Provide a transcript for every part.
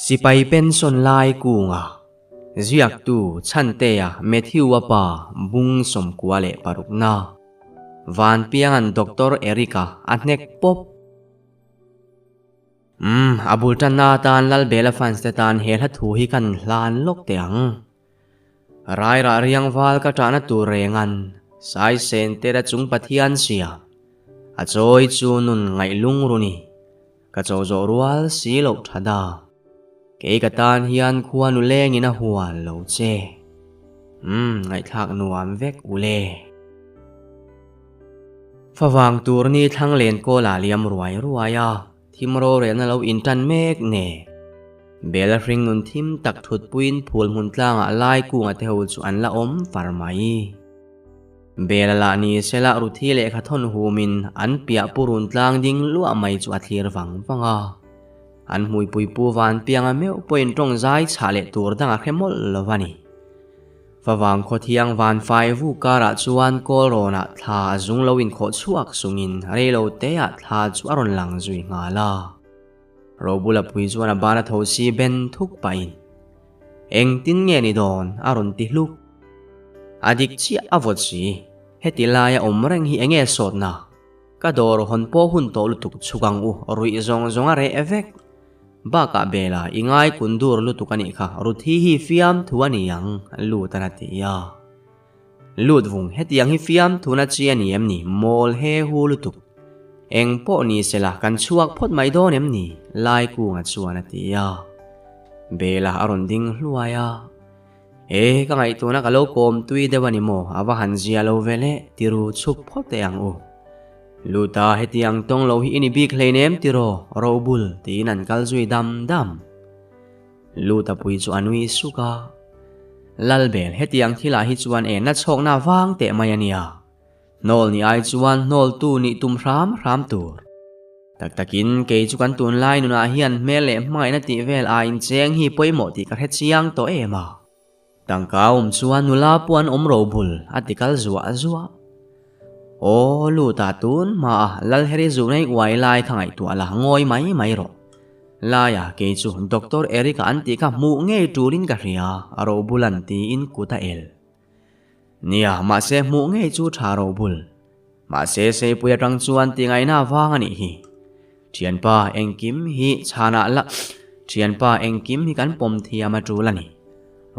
Sipai pension lai kunga ziaktu Chhantea Matthew-a pa bung 96 na Vanpianga'n Doctor Eric-a a hnek pawp. Umm, a bul tanna atan Lalbela fans te tan he hla thu hi kan hlan lawk teh ang. Rairah riangval ka ṭahna tur renga'n Saisen tera chung Pathian siam a chawi chu nun ngaih lungru ni. Ka cho zawh rual si loh tha da. Kei ka tan hian khua nu lengin a hual lo che. Umm, ngaihthlak nuam vek u le. Favang tur ni thlang len kawl ah liam ruai ruai a, thim rorelna lo intan mek ne. Bela hring nun thim tak thutpuiin phul hmun tlangah lai kunga te ho chu an la awm far mai. Bela lah ni sela Ruthi lehkha thawn humin an piah purun tlang ding luah mai chu a thlir vang vang a. An hmuipui pu van pianga meuh pawhin tawng zai chhah leh tur dang a hre mawlh lo a ni. Favang khawthiang van fai vu karah chuan kawl rawnah thla a zung lo inkhawh chhuak sungin reilo teah thla chu a rawn lang zui nghal a. Robula pui chuan a bana tho si ben thuk pahin, Engtin nge ni dawn? a rawn ti hluk. A dik chiah a vawt si, heti laia awm reng hi enge sawtna? Ka dawr hawn pawh hun tawh lutuk chhuk ang u, ruih zawng zawng a reh vek. Bakah Bela, i ngai kun dur lutuk a nih kha, Ruthi hi fiam thu a ni ang, Lut an a ti a. Lut vung, hetiang hi fiamthuna chi a ni em ni? Mawl he hu lutuk. Eng pawh ni se la, kan chhuak phawt mai dawn em ni? Laikunga chuan a ti a. Bela a rawn ding hluai a. E, ka ngaihtuahna ka lo kawm tui deuh a ni maw? A va han zia lo ve le, tiru chhuk phawt teh ang u. Luta, hetiang tawng lo hi i ni bik hleinem tiraw, Robul, tiin an kal zui dam dam. Luta pui chu a nui suk a. Lalbel, hetiang thilah hi chuan e na chhawkna vang teh mai a nia. Hnawl nih ai chuan hnawltu nih tum hram hram tur. Tak takin kei chu kan tunlai nunah hian hmel leh hmangaihna tih vel aiin cheng hi pawimawh tih ka hre chiang tawh em a. Tangka awm chuan nula pawh an awm ro bul a ti kal zuah zuah. Aw, Luta tun hmaah Lalheri zuhnei uai lai kha ngaihtuah la ngawi mai mai rawh. Laia kei chu Doctor Eric-a an tih kha hmuh ngei tulin ka hria, a robul an tiin kut a el. Nia, mahse hmuh ngei chu tha robul. Mahse Seipui atang chuan ti ngaihna vang a nih hi. Thianpa engkim hi chhanah la Thianpa engkim hi kan pawm thiam a tul a ni.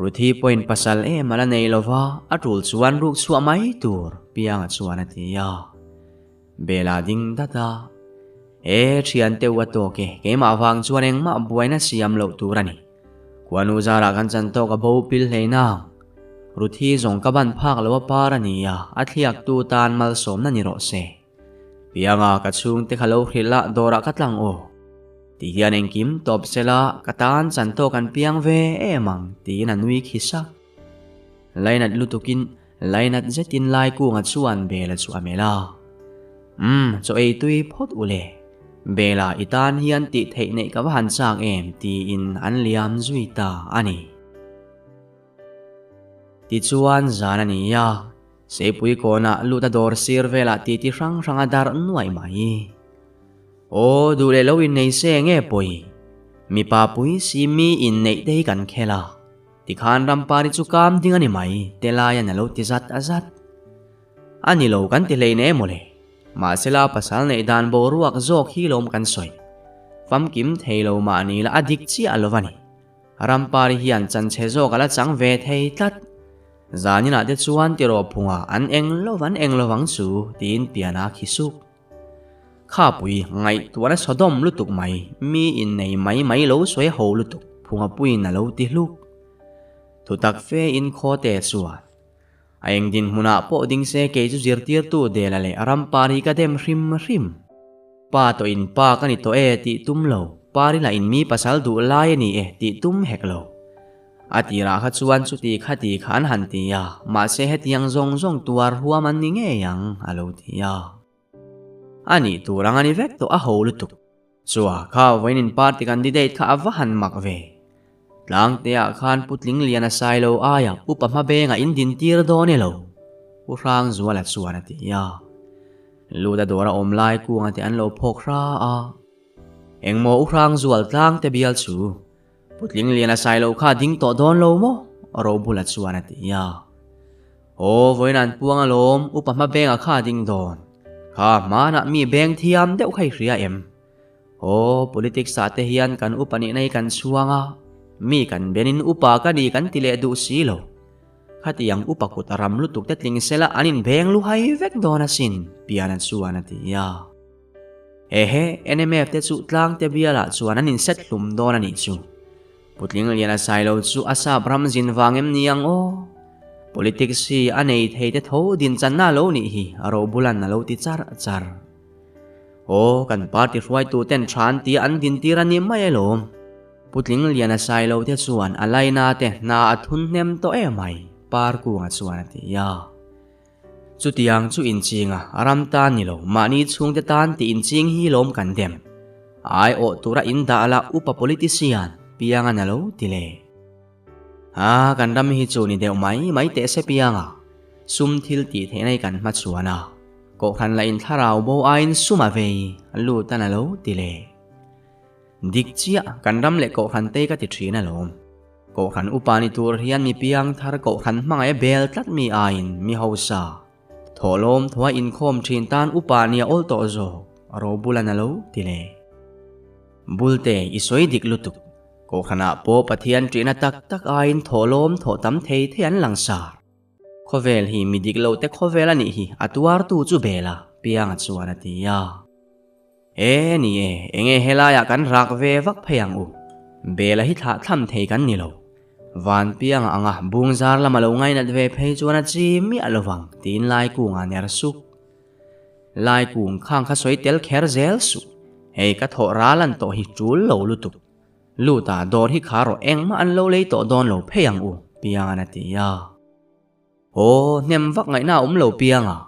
Ruthi pawhin pasal em a la nei lova, a tul chuan ruk chhuah mai tur, Pianga chuan a ti a. Bela ding dat a. E, thian teuh a tawk e, keimah vang chuan engmah buaina siam loh tur a ni. Khuanu zarah kan chan tawk a bo pil hlei nang. Ruthi zawng ka ban phak lo a par a ni a, a thliaktu tan malsawmna ni rawh se. Pianga ka chhungte kha lo hrilh a, dawrah ka tlang aw. Ti hian engkim tawp sela ka tan chan tawk an piang ve em ang tiin a nui khi sak. Lainat lutukin Lainat zetin Laikunga chuan Bela chu a melh a. Umm, chaw ei tui phawt u le. Bela, i tan hian tih theih neih ka va han chak em? tiin an liam zui ta a ni. Tichuan zan a ni a, Seipui kawnah lut a dawr sir velah titi hrang hrang a darh nuaih mai. Aw, duh leh lo innei se nge pawi? Mipa pui si mi inneih te hi kan khel a. Tikhan Rampari chu kam ding a ni mai, Telaia'n a lo ti zat a zat. A ni lo kan ti hlein em mawle. Mahsela pasal neih dan boruak zawk hi lawm kan sawi. Famkim thei lo mahni la a dik chiah lo va ni. Rampari hian chanchhe zawk a la chang ve thei tlat. Zaninah te chuan tiraw phungah an eng lo an eng lovang chu tiin pian a khi suk. Khapui ngaihtuahna Sodom lutuk mai, mi innei mai mai lo sawi ho lutuk phunga puiin a lo ti hluk. Thutak fe in khaw te chuan a eng dinhmunah pawh ding se kei chu zirtirtu Dela leh Rampar hi ka dem hrim hrim. Pa tawh in pa ka ni tawh e tih tum lo, Pari lah in mi pasal duh lai a ni e tih tum hek lo. A tirah kha chuan chuti khati kha an han ti a, mahse hetiang zawng zawng tuar huam an ni ngei ang, a lo ti a. A nih tur ang a ni vek tawh a ho lutuk. Chua kha vawiin party candidate kha a va han mak ve. Tlangteah khan Putling Liana Sailo aia upa hmabenga in din tir dawn e lo, Pu Hrangzuala chuan a ti a. Luta dawra awm lai kunga te an lo phawk hra a. Engmaw U Hrangzual Tlangte bial chu? Putling lian a sai lo kha ding tawh dawn lo maw? Robula chuan a ti a. Aw, vawiin an puang alawm, upa hma benga kha ding dawn. Kha hmanah mi beng thiam deuh kha i hria em? Aw, politics ah te hian kan upa nihna hi kan chhuang a, mi kan benin upa ka ni kan ti leh duh si lo. Khatiang upa kut a ram lutuk te tling sela an inbeng luhai vek dawn asin, Piana chuan a ti a. Ehe, NMF te chu tlang te bialah chuan an inset hlum dawn a nih chu. Putling Liana Sailo chu a sap ram zin vang em ni ang aw? Politics hi a nei thei te tho din channa lo nih hi a robulan a lo ti char char. Aw, kan party hruaitu ten tha an tia an din tir a ni mai alawm. Putling Liana Sailo te chuan a laina te hna a thun hnem tawh emai, Parkunga chuan a ti a. Chutiang chu inching a, ram tan ni lo, mahni chhungte tan tih inching hi lawm kan dem. Ai awh tura in dah la upa politician pianga na lo ti le. Ha, kan ram hi chu ni deuh mai mai teh se pianga. Sum thil tih theihna hi kan hmachhuan a, kohhran lah in thlarau bo aiin sum a vei lut a na lo ti le. Dik chiah, kan ram leh kohhran te ka ti thin alawm. Kohhran upa ni tur hian mi piang thar kohhran hmangaih bel tlat mi aiin mi hausa, thawhlawm thawha inkhawm thin tan upa nia awl tawh zawk, Robulan a lo ti le. Bulte, i sawi dik lutuk. Kohhranah pawh Pathian ṭihna tak tak aiin thawhlawm thawh tam thei thei an langsar. Khawvel hi mi dik lote khawvel a nih hi a tuartu chu bela pianga chuan a ti a. E ni e, enge helaiah kan rak ve vak phei ang u. Bela hi thlah thlam thei kan ni lo. Van pianga anga bung zar lama lo ngainat ve phei chuan a chi miah lo vang tiin Laikunga ner suk. Laikung khang kha sawi tel kher zel suh. Hei ka thawh ral an tawh hi tul lo lutuk. Luta dawr hi kha rawh engmah an lo lei tawh dawn lo phei ang u, Pianga'n a ti a. Aw, hnem vak ngaihna a awm lo piang a.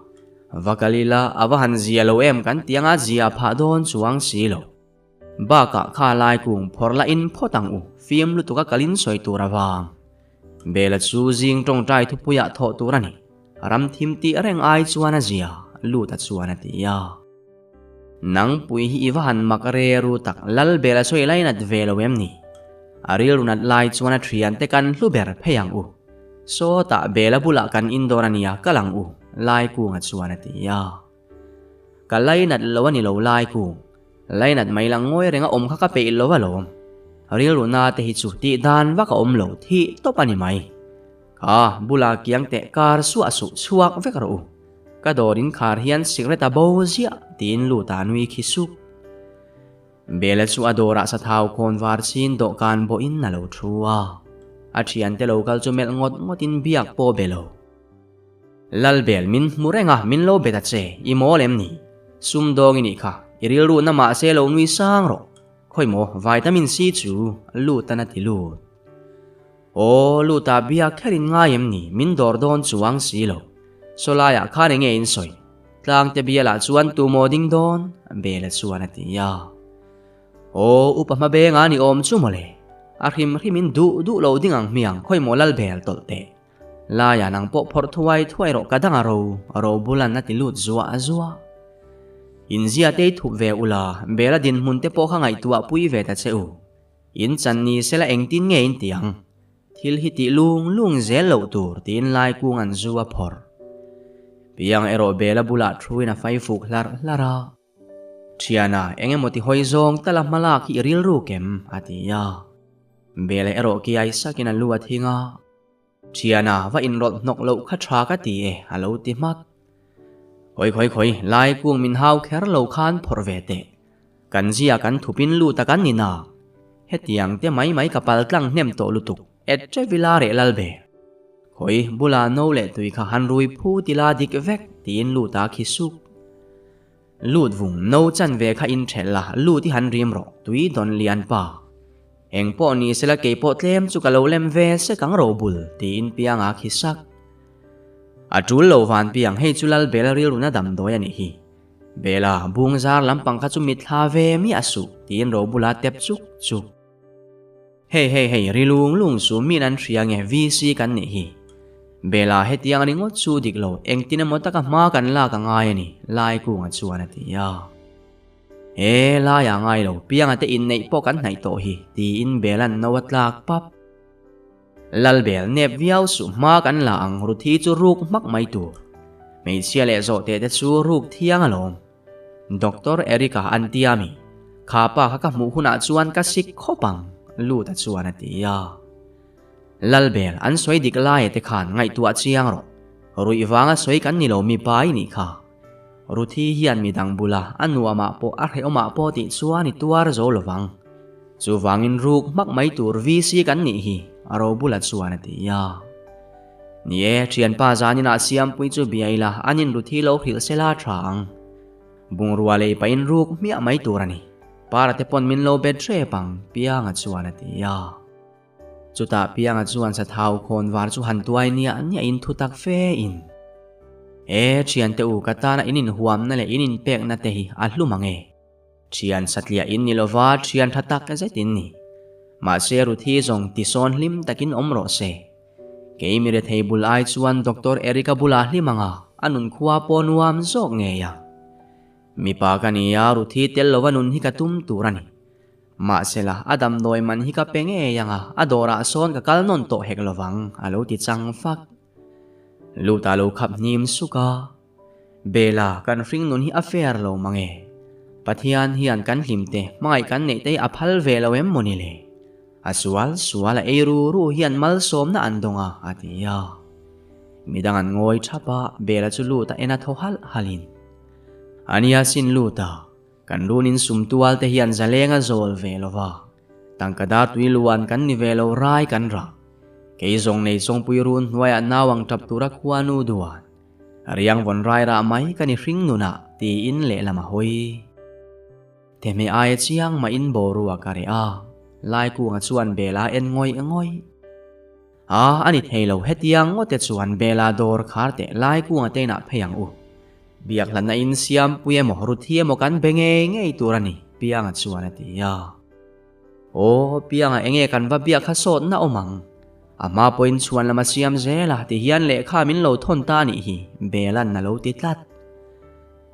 Va kal ila, a va han zia lo em kan ti anga zia phah dawn chuang si lo. Bakah kha lai kung phawrh lah in phawt ang u, fim lutuk a kalin sawi tur a vang. Bela chu zing tawngtai thupuiah thawh tur a ni. Ram thim tih reng ai chuan a zia, lut a chuan a ti a. Nang pui hi i va han mak re ru tak, Lal Bela sawi lainat ve lo em ni? A rilru nat lai chuan a thiante kan hlu ber phei ang u. Sawtah Bela bulah kan indawr a nia, kal ang u, Laikunga chuan a ti a. Ka lainat lo a ni lo Laikung, lainat mai lang ngawi renga awm kha ka peih lo alawm. Rilru na te hi chu tih dan vak a awm lo, thih tawp a ni mai. Kha bula kiang teh kar suah suh chhuak vek rawh u. Ka dawr in khar hian sikret a bo ziah tiin lut a nui khi sup. Bela chu a dawrah sathau khawn var chin dawhkan bawhin a lo thu a. A thiante lo kal chu melh ngawt ngawtin biak pawh be lo. Lalbel min hmu reng a, min lo bet a che, i mawl em ni? Sumdawng i nih kha, i rilruhna mahse lo nui sang rawh. Khawi maw, vitamin C chu lutan a ti lut. Aw, luta biak kherin ngai em ni, min dawr dawn chuang si lo. Sawlaiah khan enge in sawi? Tlangte bialah chuan tu maw ding dawn? Bela chuan a ti a. Aw, upa hma benga ni awm chu mawle. A hrim hrimin duh duh lo ding ang hmiang khawi maw lal bel tawlh teh. Laia nang pawh phawrh thuai thuai rawh ka dang a ro, ro bulan a ti lut zuah zuah. Inzia te i thup ve ula, Bela dinhmun te pawh kha ngaihtuah pui ve ta che u. In chan ni sela engtin nge in ti ang? Thil hi tih lung lung zel loh tur tiin lai kung an zu a phawrh. Piang erawh Bela bulah thuin a fai fuk hlarh hlarh a. Thiana, eng emaw ti hawi zawng tala hma lak hi i rilru kem? a ti a. Bela erawh kiai sakin a lu a thing a. Thiana, va inrawlh hnawk loh kha tha ka ti e, a lo ti hmak. Khawi khawi khawi, lai kung min hau kher lo khan phawrh ve teh. Kan zia kan thupin lut a kan ni na. Hetiang te mai mai ka pal tlang hnem tawh lutuk, et Trevila reh lal ve. Khawi, bula no leh tui kha han rui phu tila dik vek, tiin lut a khi suk. Lut vung, no chan ve kha in thelh la, lut i han rim rawh, tui dawn lian pa. Eng pawh ni sela kei pawh tlem chu ka lo lem ve sek ang ro bul, tiin pianga khi sak. A tul lo van piang, hei chu lal bela rilruna damdawi a nih hi. Bela, bung zar lampang kha chu mitthla ve miah suh, tiin ro bula tep chuk chuk. Hei hei hei, ri lung lung su min an hria nge VC kan nih hi. Bela, hetiang a ni ngawt chu dik lo, engtin emaw taka hma kan lak a ngai a ni, Laikunga chuan a ti a. E laia ngai lo pianga te inneih pawh kan hnaih tawh hi tiin Bela'n no a tlak pap. Lalbel nep viau suh hma kan la ang Ruthi chu ruk hmak mai tur. Hmeichhia leh zawhte te chu ruk thiang alawm. Doctor Eric-a an tia mi? Kha pa kha ka hmuh hunah chuan ka sik khawp ang, Luta chuan a ti a. Lalbel, an sawi dik laia te khan ngaihtuah chiang rawh. Ruih vanga sawi kan ni lo mipa i nih kha. Ruthi hian midang bula a nuamah pawh a hrehawmah pawh tih chuan i tuar zo lovang. Chuvangin ruk hmak mai tur VC kan nih hi, a ro bula chuan a ti a. Ni e, thianpa zaninah Siampui chu bia ila an in Ruthi lo hrilh sela tha ang. Bungrua lei pahin ruk hmiah mai tur a ni. Para te pawn min lo bet hrep ang, Pianga chuan a ti a. Chutah Pianga chuan sathau khawn var chu han tuai niah niahin thu tak fe in, E, thiante u, ka tana in inhuamna leh in inpekna te hi a hlu mang e. Thian satliah in ni lova thian tha tak zet in ni. Mahse Ruthi zawng tisawn hlim takin awm rawh se. Kei mi rethei bul ai chuan Doctor Eric-a bulah hlim anga a nunkhua pawh nuam zawk ngei ang. Mipa ka ni a, Ruthi tel lova nun hi ka tum tur a ni. Mahsela, a damdawi man hi ka pe ngei ang a, a dawrah sawn ka kal nawn tawh hek lovang, a lo ti chang fak. Luta lo khap hnim suk a, Bela, kan hring nun hi a fair lo mang e. Pathian hian kan hlim te, hmangaih kan neih te hi a phal ve lo em mawni le? A sual sual a ei ru ru hian malsawmna an dawng a, a ti a. Midang an ngawi thap a, Bela chu Luta en a thaw halh halhin, Ania sin Luta, Kan runin sum tual te hian zaleng a zawl ve lo va, tangka dar tui luan kan ni ve lo rai kan rah. Kei zawng nei sawngpui run hnuaiah nau ang tap tura khuanu duan. Riang vawn rai rah mai ka ni hring nunah tiin lehlam a hawi. Thehmeh aia chiang mah in boruak a reh a, Laikunga chuan Bela en ngawih ngawih. A, a ni thei lo, hetiang ngawt te chuan Bela dawr khar teh lai kunga te inah phei ang u. Biak hlanna in Siampui emaw Ruthi emaw kan be ngei ngei tur a ni, Pianga chuan a ti a. Aw, Pianga enge kan va biak kha sawtna awm ang. A hma pawhin chhuan lam a siam zel a, tihian lehkha min lo thawn ta a nih hi, Bela'n a lo ti tlat.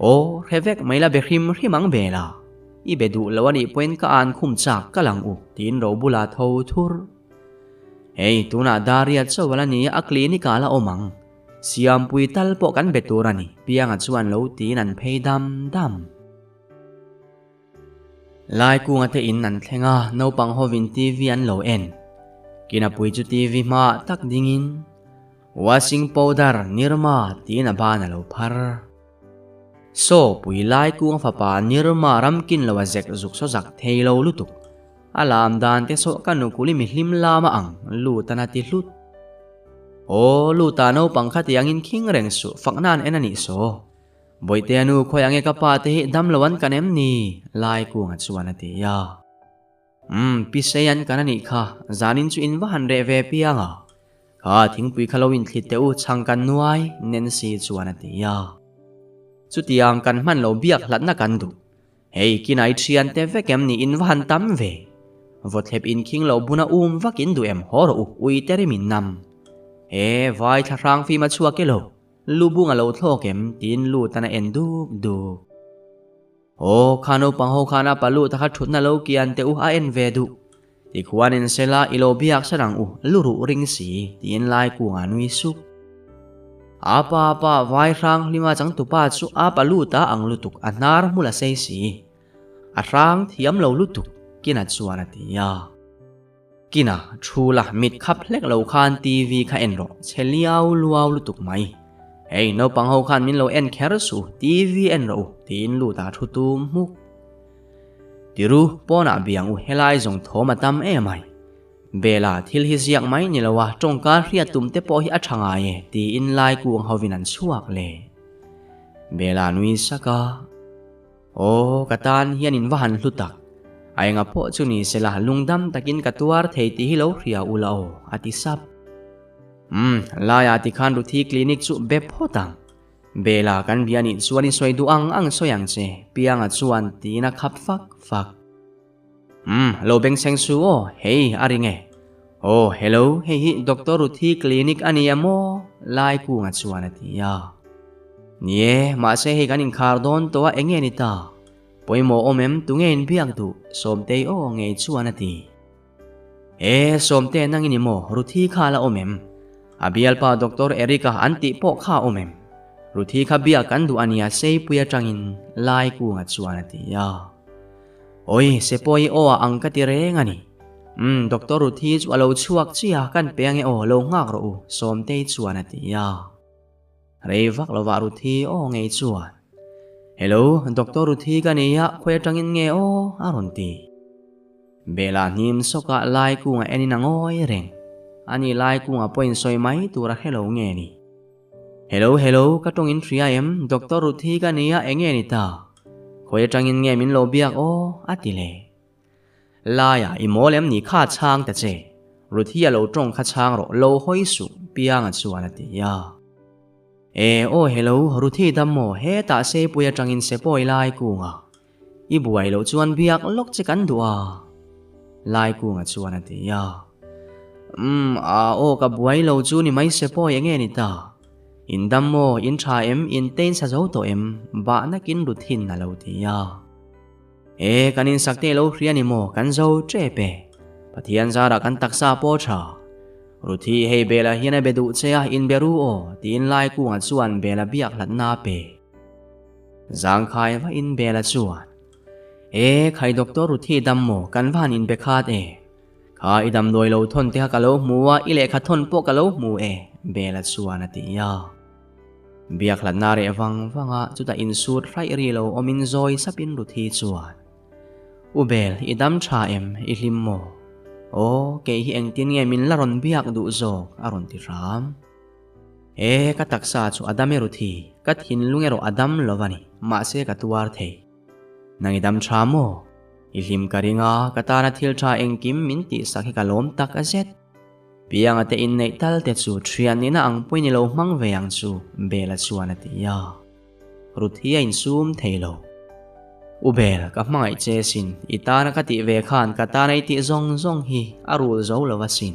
Aw, hre vek mai la be hrim hrim ang Bela. I be duh lo a nih pawhin ka an khum chak kal ang u, tiin Robula tho thur. Hei, tunah Daria chauh ala ni a, clinic ah ala awm ang. Siampui tal pawh kan be tur a ni, Pianga chuan lo tiin an phei dam dam. Laikunga te in an thleng a, naupang hovin TV an lo en. Kinapui chu TV hmaah tak dingin, Washing powder, Nirma tiin a ban a lo phar. Saw pui Laikunga fapa Nirma ramkin lo a zek zuk saw zak thei lo lutuk. A lam dan te saw ka nukuli mi hlim lama ang Lutan a ti hlut. Aw, Luta naupang kha tiangin khing reng suh fakna an en a nih saw. Bawihtea nu khawi ange ka pa te hi dam lo an kan em ni? Laikunga chuan a ti a. Umm, pi sei an kan a nih kha, zanin chu in va han reh ve piang a. Kha thingpui kha lo inthlit teh u chhang kan nuai, Nancy chuan a ti a. Chutiang kan hman lo biak hlatna kan duh. Hei, kinah i thian te vek em ni in va han tam ve. Vawthlep inkhing lo buna um vak in duh em haw rawh u, ui te rim in nam. He, vai thlahrang fim a chhuak e lo, lu bung a lo thlawk em tiin lut an a en duk duk. Aw, kha naupang ho khan a palu ta kha thutna lo kian teh u a en ve duh. Tikhuan in sela i lo biak sar ang u, lu ruh ring si, tiin lai kungah nui sup. A pa pa vai hrang hlima changtupa chu a palu ta ang lutuk a hnar hmul a sei si. A hrang thiam lo lutuk, Kina chuan a ti a. Kina, thu la, mit khap hlek lo khan TV kha en rawh, chhe liau luau lutuk mai. Hei, naupang ho khan min lo en kher suh, TV en rawh u, tiin lut ah thu tum hmuk. Tiru, pawnah biang u, helai zawng thawm a tam em ai. Bela, thil hi ziak mai ni lo a, tawngka hriat tum te pawh hi a tha ngai e, tiin lai kung hovin an chhuak le. Bela nui sak a. Aw, ka tan hian in va han hlu tak. A enga pawh chu ni sela lungdam takin ka tuar thei tih hi lo hria ula aw, a ti sap. Umm, laiah tikhan Ruthi clinic chu be phawt ang. Bela kan bia nih chuan i sawi duh ang ang sawi ang che, Pianga chuan tiin a khap fak fak. Umm, lo beng seng su aw, hei a ring e. Aw, hello, hei hi Doctor Ruthi clinic a ni em aw? Laikunga chuan a ti a. Ni e, mahse hei kan inkhar dawn tawh a enge ni ta? Pawimawh awm em tunge in biak duh Sawmtei aw ngei chuan a ti. E Sawmte nang in i maw Ruthi kha la awm em? A bialpa Doctor Eric-a an tih pawh kha awm em? Ruthi kha biak kan duh a nia Seipui atangin Laikunga chuan a ti a. Oi Sepawi aw a ang ka ti reng a ni. Umm Doctor Ruthi chu a lo chhuak chiah kan pe ange aw lo nghak rawh u Sawmtei chuan a ti a. Rei vak lovah Ruthi aw ngei chuan Hello Doctor Ruthi ka ni a khawi atangin nge aw a rawn ti. Bela hnim sawkah Laikunga enin a ngawi reng. Ani Laikunga pawhin sawi mai tur a hre lo nge ni. Hello hello ka tawng in hria em Doctor Ruthi ka nia enge ni ta? Khawi atangin nge min lo biak aw a ti le. Laia i mawl em ni kha chhang ta che. Ruthi a lo tawng kha chhang rawh lo hawi suh Pianga chuan a ti a. E aw hello Ruthi dam maw hetah Seipui atangin Sepawi Laikunga I buai loh chuan biak lawk che kan duh a, Laikunga chuan a ti a. Umm, a aw ka buai lo chu ni mai se pawi enge ni ta. In dam maw, in tha em, in tein sa zo tawh em, bah nakin ru thin a lo ti a. E, kan insak te lo hria ni maw, kan zo tep e. Pathian zarah kan taksa pawh tha. Ruthi hei Bela hian a be duh che a, in be ru aw, tiin Laikunga chuan Bela biak hlatna a pe. Zangkhai va in Bela chuan, E, khai Doctor Ruthi dam maw, kan va han inbe khat e. Kha i damdawi lo thawn te kha ka lo hmu a, i lehkha thawn pawh ka lo hmu e, Bela chuan a ti a. Biak hlatna reh vang vang a, chutah insut hraih ri lo awmin zawi sapin Ruthi chuan, U Bel, i dam tha em, i hlim maw? Aw, kei hi engtin nge min la rawn biak duh zawk, a rawn ti hram. E, ka taksa chu a dam e Ruthi, ka thinlung erawh a dam lo a ni, mahse ka tuar thei. Nang i dam tha maw? I hlim ka ring a, ka tana thil tha engkim min tihsak hi ka lawm tak a zet. Pianga te inneih tal te chu thian nihna ang pawhin i lo hmang ve ang chu, Bela chuan a ti a. Ruthi a insum thei lo. U Bel, ka hmangaih che sin, i tana ka tih ve khan ka tana i tih zawng zawng hi a rul zo lo asin.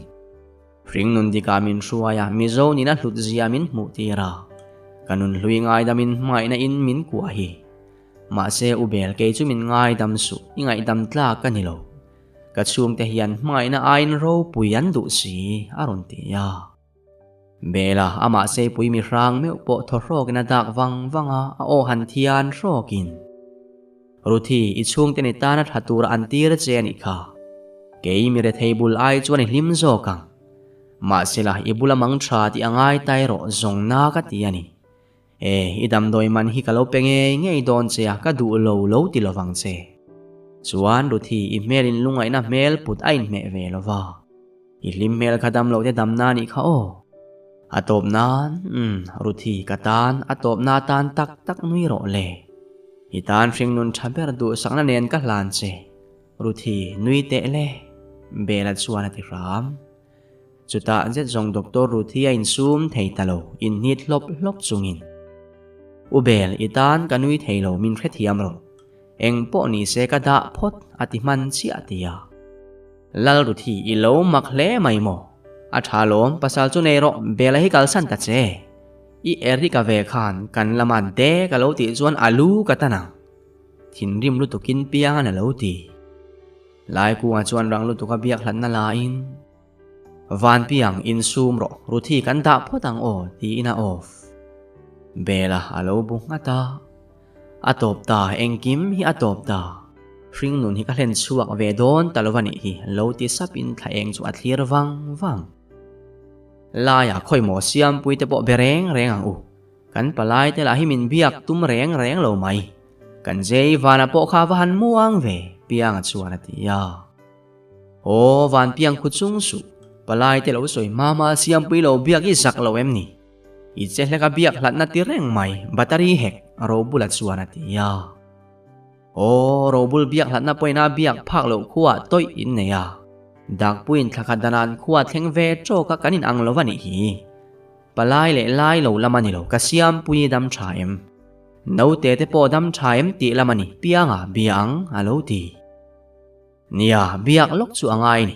Hringnun dikah min hruai a, Mizo nina hlut zia min hmuh tir a. Ka nun hlui ngaidamin hmangaihna in min kuah hi. Mahse u Bel kei chu min ngaidam suh, i ngaihdam tlak ka ni lo. Ka chhungte hian hmangaihna aiin ropui an duh si, a rawn ti a. Bela amah seipui mi hrang meuh pawh thaw hrawkin a dak vang vang a, a aw han thian hrawkin. Ruthi, i chhungte ni tana tha tura an tir che a nih kha. Kei mi rethei bul ai chuan i hlim zawk ang. Mahsela, i bula mang tha tih a ngai ta erawh zawng na ka ti a ni. E, i damdawi man hi ka lo pe ngei ngei dawn che a, ka duh lo lo ti lovang che. Chuan Ruthi, i hmel in lungaihna hmel put a inhmeh ve lova. I hlim hmel kha dam loh te damna a nih kha aw. A tawp nan, umm, Ruthi, ka tan, a tawp na tan tak tak nui rawh le. I tan hringnun tha ber duhsakna nen ka hlan che. Ruthi, nui teh le. Bela chuan a ti hram. Chutah zet zawng Doctor Ruthi a insum thei ta lo, inhnit hlawp hlawp chungin. U Bel, i tan ka nui thei lo, min hrethiam rawh. Eng pawh ni se ka dah phawt a ti hman chiah tia. Lal Ruthi i lo mak hle mai maw? A tha lawm, pasal chu nei rawh, Bela hi kalsan ta che. I Eric-a ve khan kan lama de ka lo tih chuan a lu ka tan ang. Thinrim lutukin piangan a lo ti. Laikunga chuan rang lutuka biak hlatna laiin, Van piang insum rawh, Ruthi kan dah phawt ang aw tiin a off. Bela a lo bu nghat a. A tawp ta, engkim hi a tawp ta. Hringnun hi ka hlen chhuak ve dawn ta lo a nih hi, lo ti sap in thla eng chu a thlir vang vang. Laiah khawi maw siampui te pawh be reng reng ang u. Kan palai te lah hi min biak tum reng reng lo mai. Kan Jei vana pawh kha va han muang ve, Pianga chuan a ti a. Aw, van piang khu chung suh. Palai te lo sawi hma hma siampui lo biak i zak lo em ni? I che hlek a biak hlatna ti reng mai, battery hek, Robula chuan a ti a. Aw, Robul biak hlatna pawhin a biak phak loh khuaah tawih in nei a. Dakpuiin thlakhat danan khua thleng ve tawk a kan in ang lo va nih hi. Palai leh lai lo lam a ni lo, ka siampui dam tha em? Naute te pawh dam tha em tih lam a ni, pianga bia ang a lo ti. Nia, biak lawk chu a ngai ni.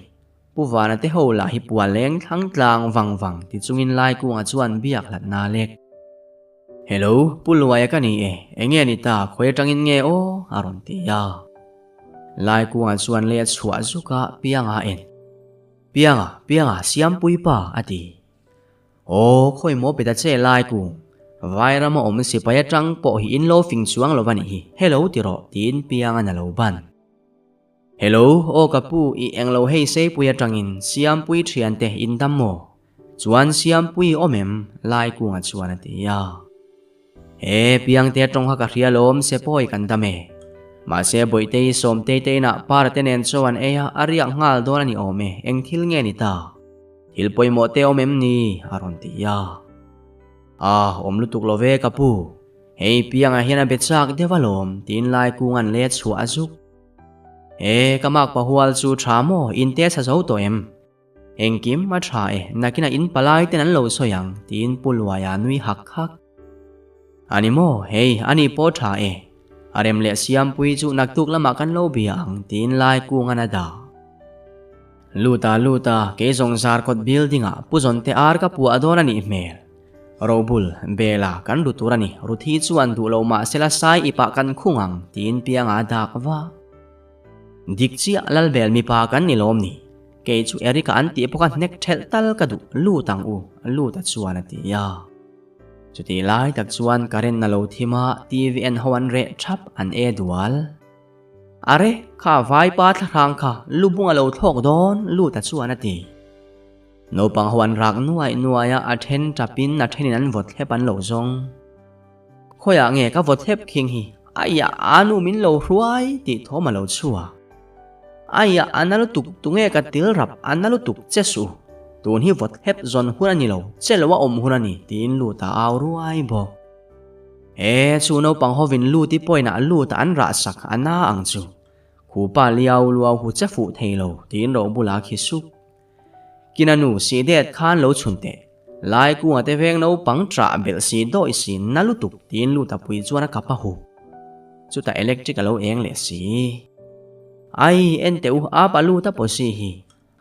Pu Vana te ho lah hi pua leng thlang tlang vang vang ti chungin Laikunga chuan biak hlat na lek. Hello, Pu Luaia ka ni e, enge ni ta, khawi atangin nge aw? a rawn ti a. Laikunga chuan lei a chhuah zuk a, Pianga en. Pianga, Pianga, Siampui pa, a ti. Aw, khawi maw pe ta che Laikung, Vairama awm sipai atang pawh hi in lo fing chuang lo va nih hi, hello ti rawh, tiin Pianga'n a lo ban. Hello, aw ka pu, i englo hei Seipui atangin Siampui thiante in dam maw? Chuan Siampui awm em? Laikunga chuan a ti a. He, Piangte tawng kha ka hria lawm, Sepawi kan dam e. Mahse Bawihtei, Sawmtei te inah Para te nen chaw an ei a, a riak nghal dawn a ni awm e, eng thil nge ni ta? Thil pawimawh te awm em ni? a rawn ti a. Ah, awm lutuk lo ve ka pu. Hei Pianga hian a be chak deuh alawm, tiin Laikunga'n lei a chhuah a zuk. E, ka mak pahual chu tha maw, in te chha zo tawh em? Engkim a tha e, nakinah in palai ten an lo sawi ang, tiin Pu Luaia nui hak hak. A ni maw, hei, ani pawh tha e. A rem leh Siampui chu naktuk lamah kan lo bia ang, tiin Laikunga'n a dah. Luta, luta, kei zawng Zarkawt building-ah Pu Zawnte ar ka puah dawn a nih hmel. Robul, Bela, kan ru tur a ni, Ruthi chuan duh lo mah sela sai ipah kan khung ang, tiin Pianga a dak va. Dik chiah Lalbel mipa kan ni lawm ni? Kei chu Erica an tih pawh ka hnek thelh tal ka duh, lut ang u, lut a chuan a ti a. Chutih lai tak chuan current a lo thim a, TV en ho an reh thap, an e dual. Are, kha vaipa thlahrang kha lubung a lo thlawk dawn, lut a chuan a ti. Naupang ho an rak nuai nuai a, a then tapin a thenin an vawt thlep an lo zawng. Khawiah nge ka vawt thlep khing hi? Aiah, a nu min lo hruai tih thawm a lo chhuak. Aiah, a na lutuk, tunge ka til rap, a na lutuk che suh. Tun hi vawt thlep zawn hun a ni lo, che lo a awm hun a ni, tiin lut a au ruai bawk. E, chu naupang hovin lut i pawinah lut a an rah sak, a na ang chu. Khupa liau luau hu che fuh thei lo, tiin ro bulah khi sup. Kina nu si det khan lo chhun teh. Lai kunga te veng naupang trah belh si dawih si na lutuk tiin lut a pui chuan a kap a hu. Chutah electric a lo eng leh si. Ai, en teh u, ap a lut a pawh si hi.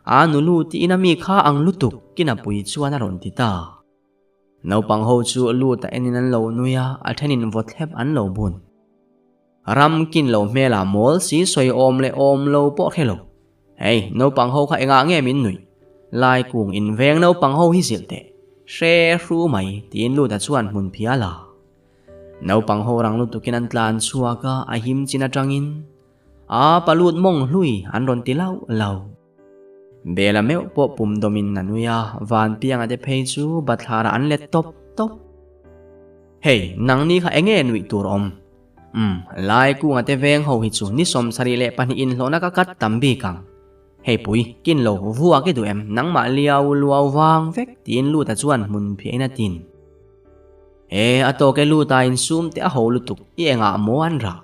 A nu lut tiin a mi kha ang lutuk, kina pui chuan a rawn ti ta. Naupang ho chu lut a enin an lo nui a, a thenin vaw thlep an lo bun. Ram kin lo hmelah mawl si sawi awm leh awm lo pawh hre lo. Hei, naupang ho kha engah nge min nuih? Lai kung in veng naupang ho hi zilh teh. Hre hru mai, tiin Luta chuan hmun phia la. Naupang ho rang lutukin an tlan chhuak a, a him chin atangin, A palut mawng hlui an rawn ti lauh lauh. Bela meuh pawh pum dawmin a nui a, Vanpianga te phei chu bathlarah an let tawp tawp. Hei, nangni kha enge nuih tur awm? Umm, lai kunga te veng ho hi chu ni 72 inhlawhna ka kat tam bik ang. Hei pui, kin lo, vuak i duh em, nangmah liau luau vang vek tiin Luta chuan hmun phiahin a tin. E, a tawk e Luta insum teh a ho lutuk, i engah maw an rah?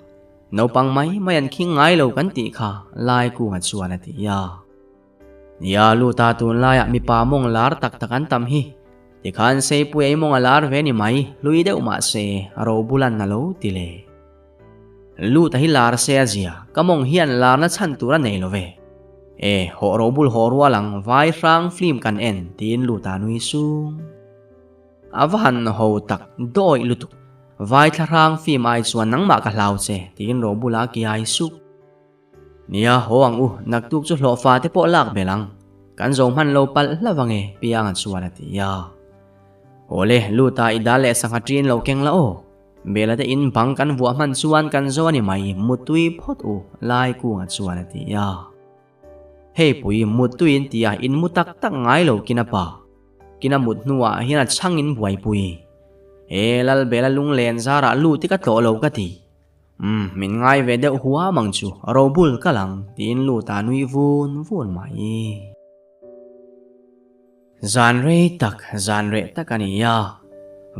Naupang mai mai an khing ngai lo kan tih kha Laikunga chuan a ti a. Nia, Luta tunlaiah mipa mawng lar tak tak an tam hi. Tikhan Seipui ei mawng a lar ve ni mai, hlui deuh mah se, Robulan a lo ti le. Luta hi lar se a zia, ka mawng hian larna chhan tur a nei lo ve. E, hawh Robul haw rual ang, vai hrang film kan en, tiin Luta nui sung. A va han ho tak dawih lutuk. Vai thlahrang fim ai chuan nangmah ka hlau che, tiin Robula ki ai sup. Nia, haw ang u, naktuk chu hlawhfa te pawh lak belh ang. Kan zo hman lo palh hlauh ange, Pianga chuan a ti a. Haw le, lut a i dal leh sangha ṭin lo keng la aw. Bela te in bang kan vuah hman chuan kan zo a ni mai, mutui phawt u, Laikunga chuan a ti a. Hei pui, mutui in ti a, in mu tak tak ngai lo kina pa. Kina mut hnuah hian a chhang in buaipui. He Lalbela lunglen zarah lut i ka tlawh lo ka ti. Umm, min ngai ve deuh huam ang chu, robul ka lang, tiin lut a nui vun vun mai. Zan rei tak, zan reh tak a ni a.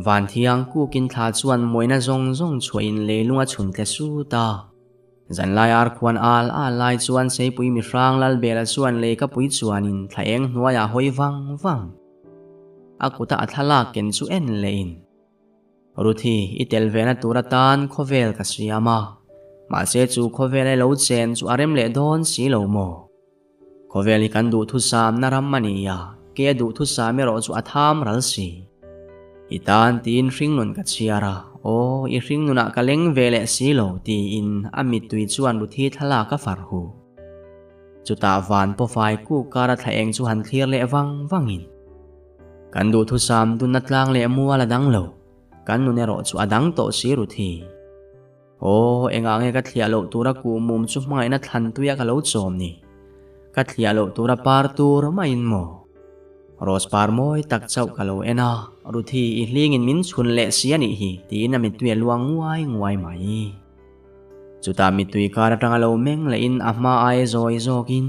Vanthiang kukin thla chuan mawina zawng zawng chhuahin leilung a chhun tle sut a. Zanlai ar khuan al al lai chuan Seipui mihrang Lalbela chuan leikapui chuanin thla eng hnuaiah hawi vang vang. A kuta a thlalak ken chu en lehin, Ruthi, i tel vena tur atan khawvel ka siam a, mahse chu khawvel e lo chen chu a rem leh dawn si lo maw? Khawvel hi kan duhthusam na ram a ni a, ke a duhthusam erawh chu a tham ral si. I tan tiin hringnun ka chhiar a, aw i hringnunah ka leng ve leh si lo tiin a mittui chuan Ruthi thlalak a far hu. Chutah van pawfai kuk kara thla eng chu han thlir leh vang vangin. Kan duhthusam dunna tlang leh mual a dang lo, kan nun erawh chu a dang tawh si Ruthi. Aw, engah nge ka thliah loh tura kuhmum chu hmangaihna thlan tuia ka lo chawm ni? Ka thliah loh tura par tur maiin maw? Rose par mawi tak chauh ka lo en a, Ruthi i hlingin min chhun leh si a nih hi, tiin a mittui a luang nguai nguai mai. Chutah mittui kar atanga lo meng lehin a hma aia zawi zawkin,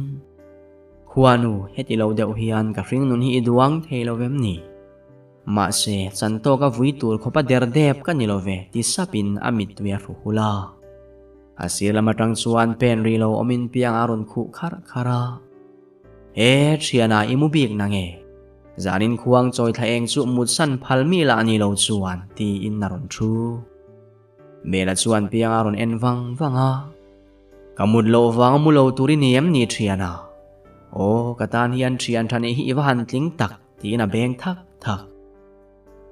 Khuanu, heti lo deuh hian ka hringnun hi i duang thei lo vem ni? Mahse, chan tawk a vui tur khawpa der dep ka ni lo ve, ti sapin a mittui a hru hul a. A sir lam atang chuan pen ri lo awmin piang a rawn khuh kharh kharh a. He, thiana i mu bik na nge? Zanin khuang chawi thla eng chu mutsan phal mi lah ni lo chuan, tiin a rawn thu. Mela chuan piang a rawn en vang vang a. Ka mut loh vang a mu lo tur i ni em ni thiana? Aw, ka tan hian thian tha nih hi i va han tling tak. Tiin a beng thak thak.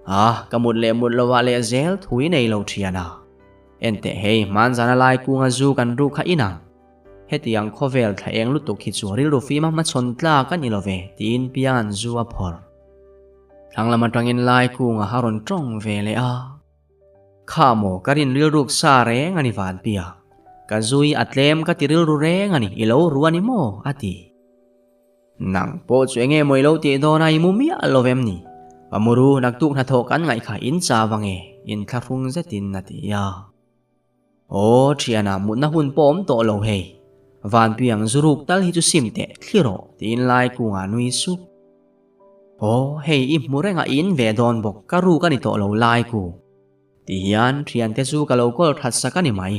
A, ka mut leh mut lovah leh zel thui nei lo thian a. Enteh hei, hmanzana lai kunga zu kan ru kha inang. Hetiang khawvel thla eng lutuk hi chu rilru fima hmachhawn tlak a ni lo ve, tiin Pianga'n zu a phawrh. Thlang lam atangin lai kunga a rawn tawng ve leh a. Kha maw, ka rin rilruk sa reng a ni Vanpia. Ka zui a tlem ka ti rilru reng a ni, i lo ru a ni maw? a ti. Nang pawh chu enge maw i lo tih dawn a i mu miah lo vem ni? Pa Muru, naktuk hnathawh kan ngaih kha in cha vang e, inthlahrung zetin a ti a. Aw, thiana mutna hun pawh awm tawh lo hei. Vanpiang zuruk tal hi chu sim teh thli rawh tiin lai kungah nui sup. Aw, hei i hmu reng a i in ve dawn bawk, ka ruk a ni tawh lo lai ku. Ti hian thiante chu ka lo kawl that sak a ni mai.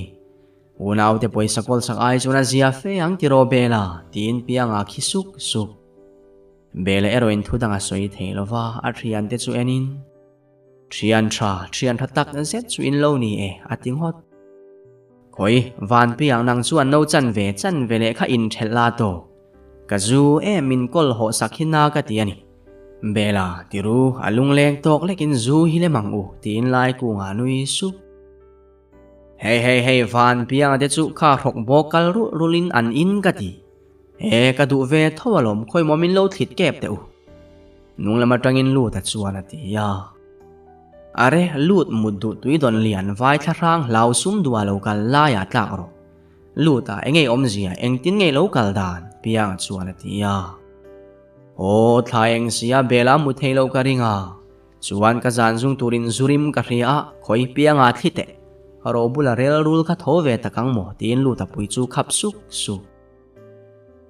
Unaute pawisa kawl sak ai chuan a zia fe ang tiraw Bela? tiin Pianga khi suk suk. Bela erawhin thu dang a sawi thei lo va, a thiante chu enin, Thian tha, thian tha tak zet chu in lo ni e, a ti ngawt. Khawi, van Piang nang chuan no chan ve chan ve leh kha inthelh la tawk. Ka zu em min kawl hawh sak hi na ka ti a ni. Bela, tiru, a lungleng tawk lekin zu hi lem ang u, tiin lai kungah nui sup. Hei hei hei, van pianga te chu kha hrawk bawk kal rulh rulhin an in ka ti. He, ka duh ve tho alawm, khawimaw min lo thlit kep teh u. Nung lam atangin lut a chuan a ti a. Are, lut mut duh tui dawn lian vai thlahrang hlau sum duh a lo kal laiah tlak rawh. Lut a, engei awmzia, engtin ngei lo kal dan? Pianga chuan a ti a. Aw, thla eng sia bela mu thei lo ka ring a. Chuan ka zan zung turin zurim ka hria a, khawi Pianga thli teh. Ro bula rel rul kha tho ve tak ang maw? tiin Luta pui chu khap suk suk.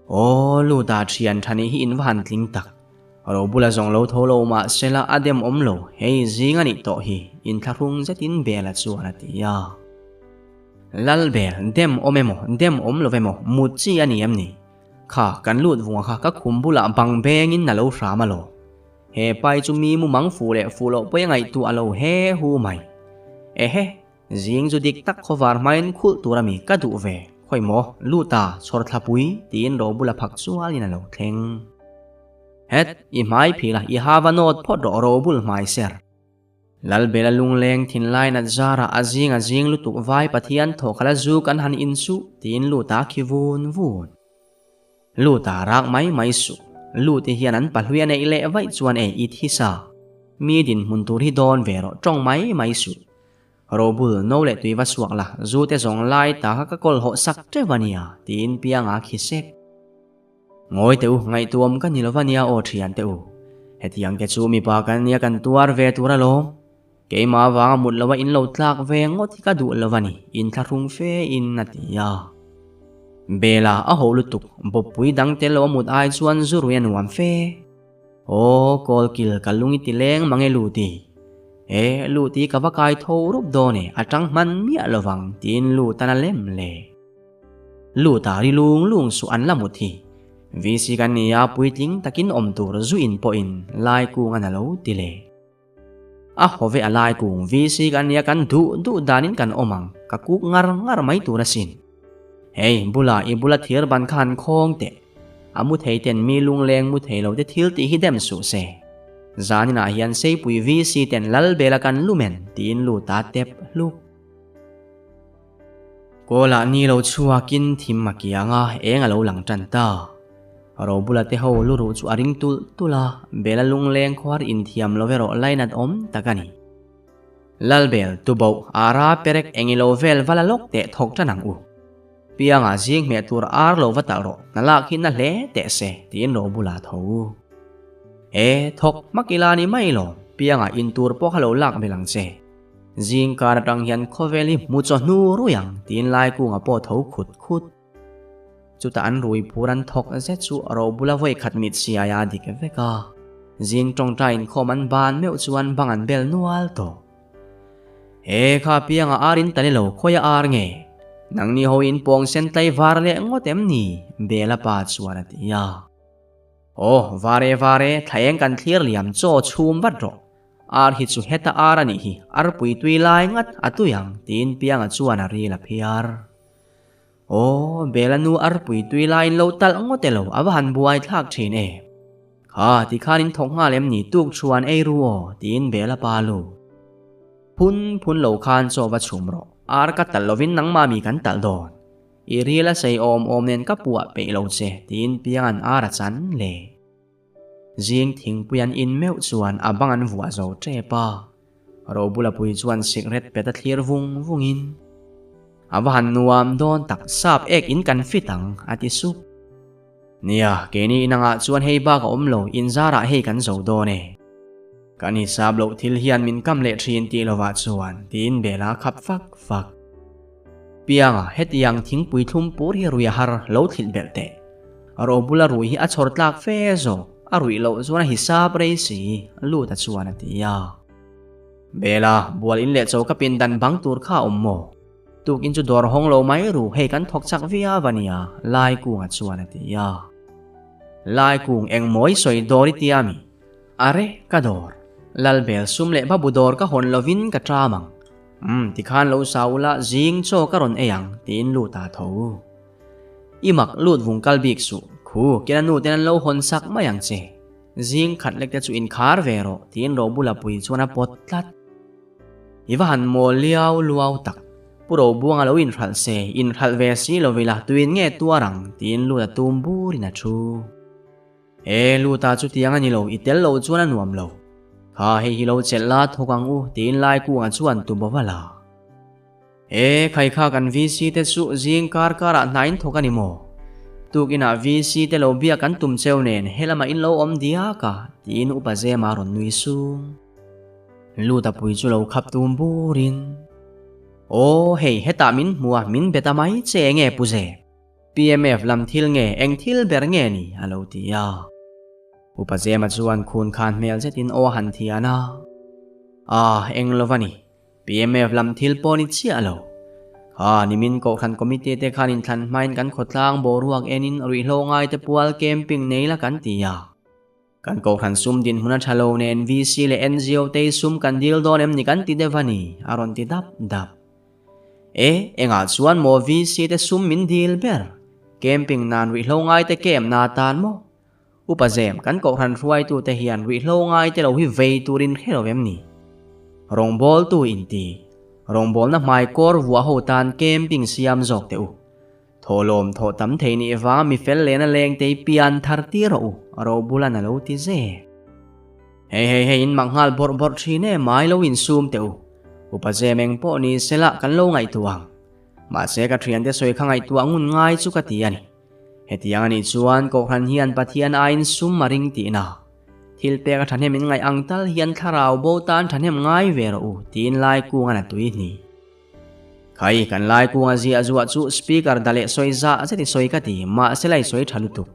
Aw, Luta thian tha nih hi in va han tling tak. Ro bula zawng lo tho lo mah sela a dem awm lo, hei zing a nih tawh hi, inthlahrung zetin Bela chuan a ti a. Lalbel, dem awm emaw, dem awm lo emaw, mut chi a ni em ni? Kha, kan lut vunga kha ka khum bulah bang bengin a lo hram alaw. He pai chu mi mu mang fuh leh fuh loh pawh i ngaihtuah lo he hu mai. Ehe, zing chu dik tak khawvar hmain khulh tur ami ka duh ve, khawi maw, lut a, chhawr thlapui, tiin ro bula phak chualin a lo thleng. Het, i hmai phil a, i hava nawt phawt rawh ro bul hmai ser. Lalbela lungleng thinlai nat zarah a zing a zing lutuk vai Pathian thaw khala zu kan han in suh tiin lut a khi vun vun. Lut a rak mai mai suh. Lut i hian an pahlui a neih leh vaih chuan e i thi sa. Mi dinhmun tur hi dawn ve rawh tawng mai mai suh. Robul no leh tui va suak la zu te zawng lai ta kha ka kawl hawh sak teuh a nia tiin pianga khi sek. Ngawi teh u, ngaihtuam ka ni lova nia aw thian teh u. Hetiang te chu mipa kan nia kan tuar ve tur alawm. Keimah avanga mut lova in lo tlak ve ngawt hi ka duh lova ni, inthlahrung fe in a ti a. Bela a ho lutuk, bawppui dang tel lo a mut ai chuan zu rui a nuam fe. Aw, kawlkil ka lung i ti leng mang e Luti. E, Luti ka va kai tho rup dawn e, a tang hman miah lovang tiin Lutan a lem le. Lut a ri lung lung suh an la mut hi. VC kan ni a puitling takin awm tur zu in pawhin lai kung an a lo ti le. A haw ve a lai kung VC kan ni a kan duh duh danin kan awm ang ka kuk ngar ngar mai tur asin. Hei bula i bula thir ban kha han khawng teh. A mu thei ten mi lungleng mu thei lo te thil tih hi dem suh se. Zaninah hian Seipui VC ten Lalbela kan lumen tiin lut a tep hluk. Kawlah ni lo chhuakin thim a kiang a, eng a lo lang tan ta. Robula te ho luruh chu a ring tulh tulh a, Bela lungleng khuar inthiam lo erawh lainat awm tak a ni. Lalbel, tuboh, ara, perek eng ilo vel va la lawk teh thawk tan ang u. Pianga zing hmeh tur ar lo va talh rawh, hna lak hi na hle teh se, tiin Robula tho. E, thawk hmak ila ni mai lo, Pianga in tur pawh kha lo lak belh ang che. Zing kar atang hian khawvel hi hmu chaw hnu rui ang, tiin Laikunga pawh tho khut khut. Chutah an rui phur an thawk zet chu Robula vawi khat mit siai a dik vek a. Zing tawngtai inkhawm an ban meuh chuan bang an bel nual tawh. He kha pianga ar in tani lo khawi a ar nge? Nangni ho in pawng sen tlai var leh ngawt em ni? Bela pa chuan a ti a. Aw, var e var e, thla eng kan thlir liam chaw chhum vat rawh. Ar hi chu heta ar a nih hi, arpui tui lai ngat a tui ang, tiin pianga chuan a ril a phiar. Aw, Bela nu arpui tui laiin lo talh ngawt e lo, a va han buai thlak thin e. Kha, tikhan in thawk nghal em ni tuk chuan ei ru aw, tiin Bela pa lu. Phun phun lo khan chaw va chhum rawh, ar ka talh lovin nangmah mi kan talh dawn. I ril a sei awm awm nen ka puah peih lo che, tiin Pianga'n ar a chan le. Zing thingpui an in meuh chuan a bang an vuah zo tep a. Robula pui chuan sikret pet a thlir vung vungin, A va han nuam dawn tak, sap ek in kan fit ang, a ti sup. Nia, keini inangah chuan hei bak a awm lo, inzarah hei kan zo dawn e. Kan hisap loh thil hian min kam leh thin tih lovah chuan, tiin Bela a khap fak fak. Pianga, hetiang thingpui thlum pur hi rui a har, lo thlit belh teh. Robula rui hi a chhawr tlak fe zawk, a ruih loh chuan a hisap rei si, Luta chuan a ti a. Bela, bual in leh chaw ka pin dan bang tur kha a awm maw? Tukin chu dawr hawng lo mai ru, hei kan thawk chak viau a nia, Laikunga chuan a ti a. Laikung eng mawi sawi dawr i tia mi? Are, ka dawr. Lalbel sum leh babu dawr ka hawn lovin ka ṭam ang. Umm, tikhan lo sa ula, zing chaw ka rawn ei ang, tiin Luta a tho. I mak lut vung kal bik suh, khu, kena nu ten an lo hawn sak mai ang che. Zing khat lek te chu inkhar ve rawh, tiin Robula pui chuan a pawt tlat. I va han mawl liau luau tak, Pu Robuanga lo inhralh se, inhralh ve si lo ila tuin nge tuar ang, tiin lut a tum burin a thu. E, Luta chutiang a ni lo, i tel loh chuan a nuam lo. Kha hei hi lo chelh la thawk ang u, tiin Laikunga chuan tubaw a la. E, khai kha kan VC te chu zing kar karah hnain thawk a ni maw? Tukinah VC te lo biak kan tum cheu nen helamah in lo awm diak a, tiin Upa Zema rawn nui sung. Luta pui chu lo khap tum burin, Aw, hei hetah min hmu a, min be ta mai che enge Pu Zem? PMF lam thil nge eng thil ber nge ni? a lo ti a. Upa Zema chuan khun khan hmel zetin aw a han thian a, Ah, eng lo va ni. PMF lam thil pawh ni chiah lo. Kha nimin Kohhran Committee te khan inthlan hmain kan khawtlang boruak enin ruihhlo ngaite pual camping nei la kan ti a. Kan Kohhran sum dinhmun a tha lo nen VC leh NGO te hi sum kan dil dawn em ni kan ti deuh a ni, a rawn ti dap dap. E, engah chuan maw VC te sum min dil ber? Camping nan ruihhlo ngaite camp na tan maw? Upa Zem, kan Kohhran hruaitute hian ruihhlo ngaite lo hi vei turin hre lo em ni? Rawngbawltu inti, rawngbawlna hmaikawr vuah ho tan camping siam zawk teh u. Thawhlawm thawh tam thei nih vanga mi fel lehna leng te hi pian thar tir rawh u, Robulan a lo ti ze. Hei hei hei in mak nghal bawrh bawrh thin e, mai lo insum teh u. Upa Zem eng pawh ni sela kan lo ngaihtuah ang. Mahse ka thiante sawi kha ngaihtuah ngun ngai chu ka ti a ni. Hetiang a nih chuan Kohhran hian Pathian aiin sum a ring tihna. Thil pek a thahnem in ngaih ang tal hian thlarau bo tan thahnem ngai ve rawh u tiin Laikunga'n a tui hni. Khai, kan Laikunga ziah zuah chu speaker da leh sawi zah zet i sawi ka ti, mahse la i sawi tha lutuk.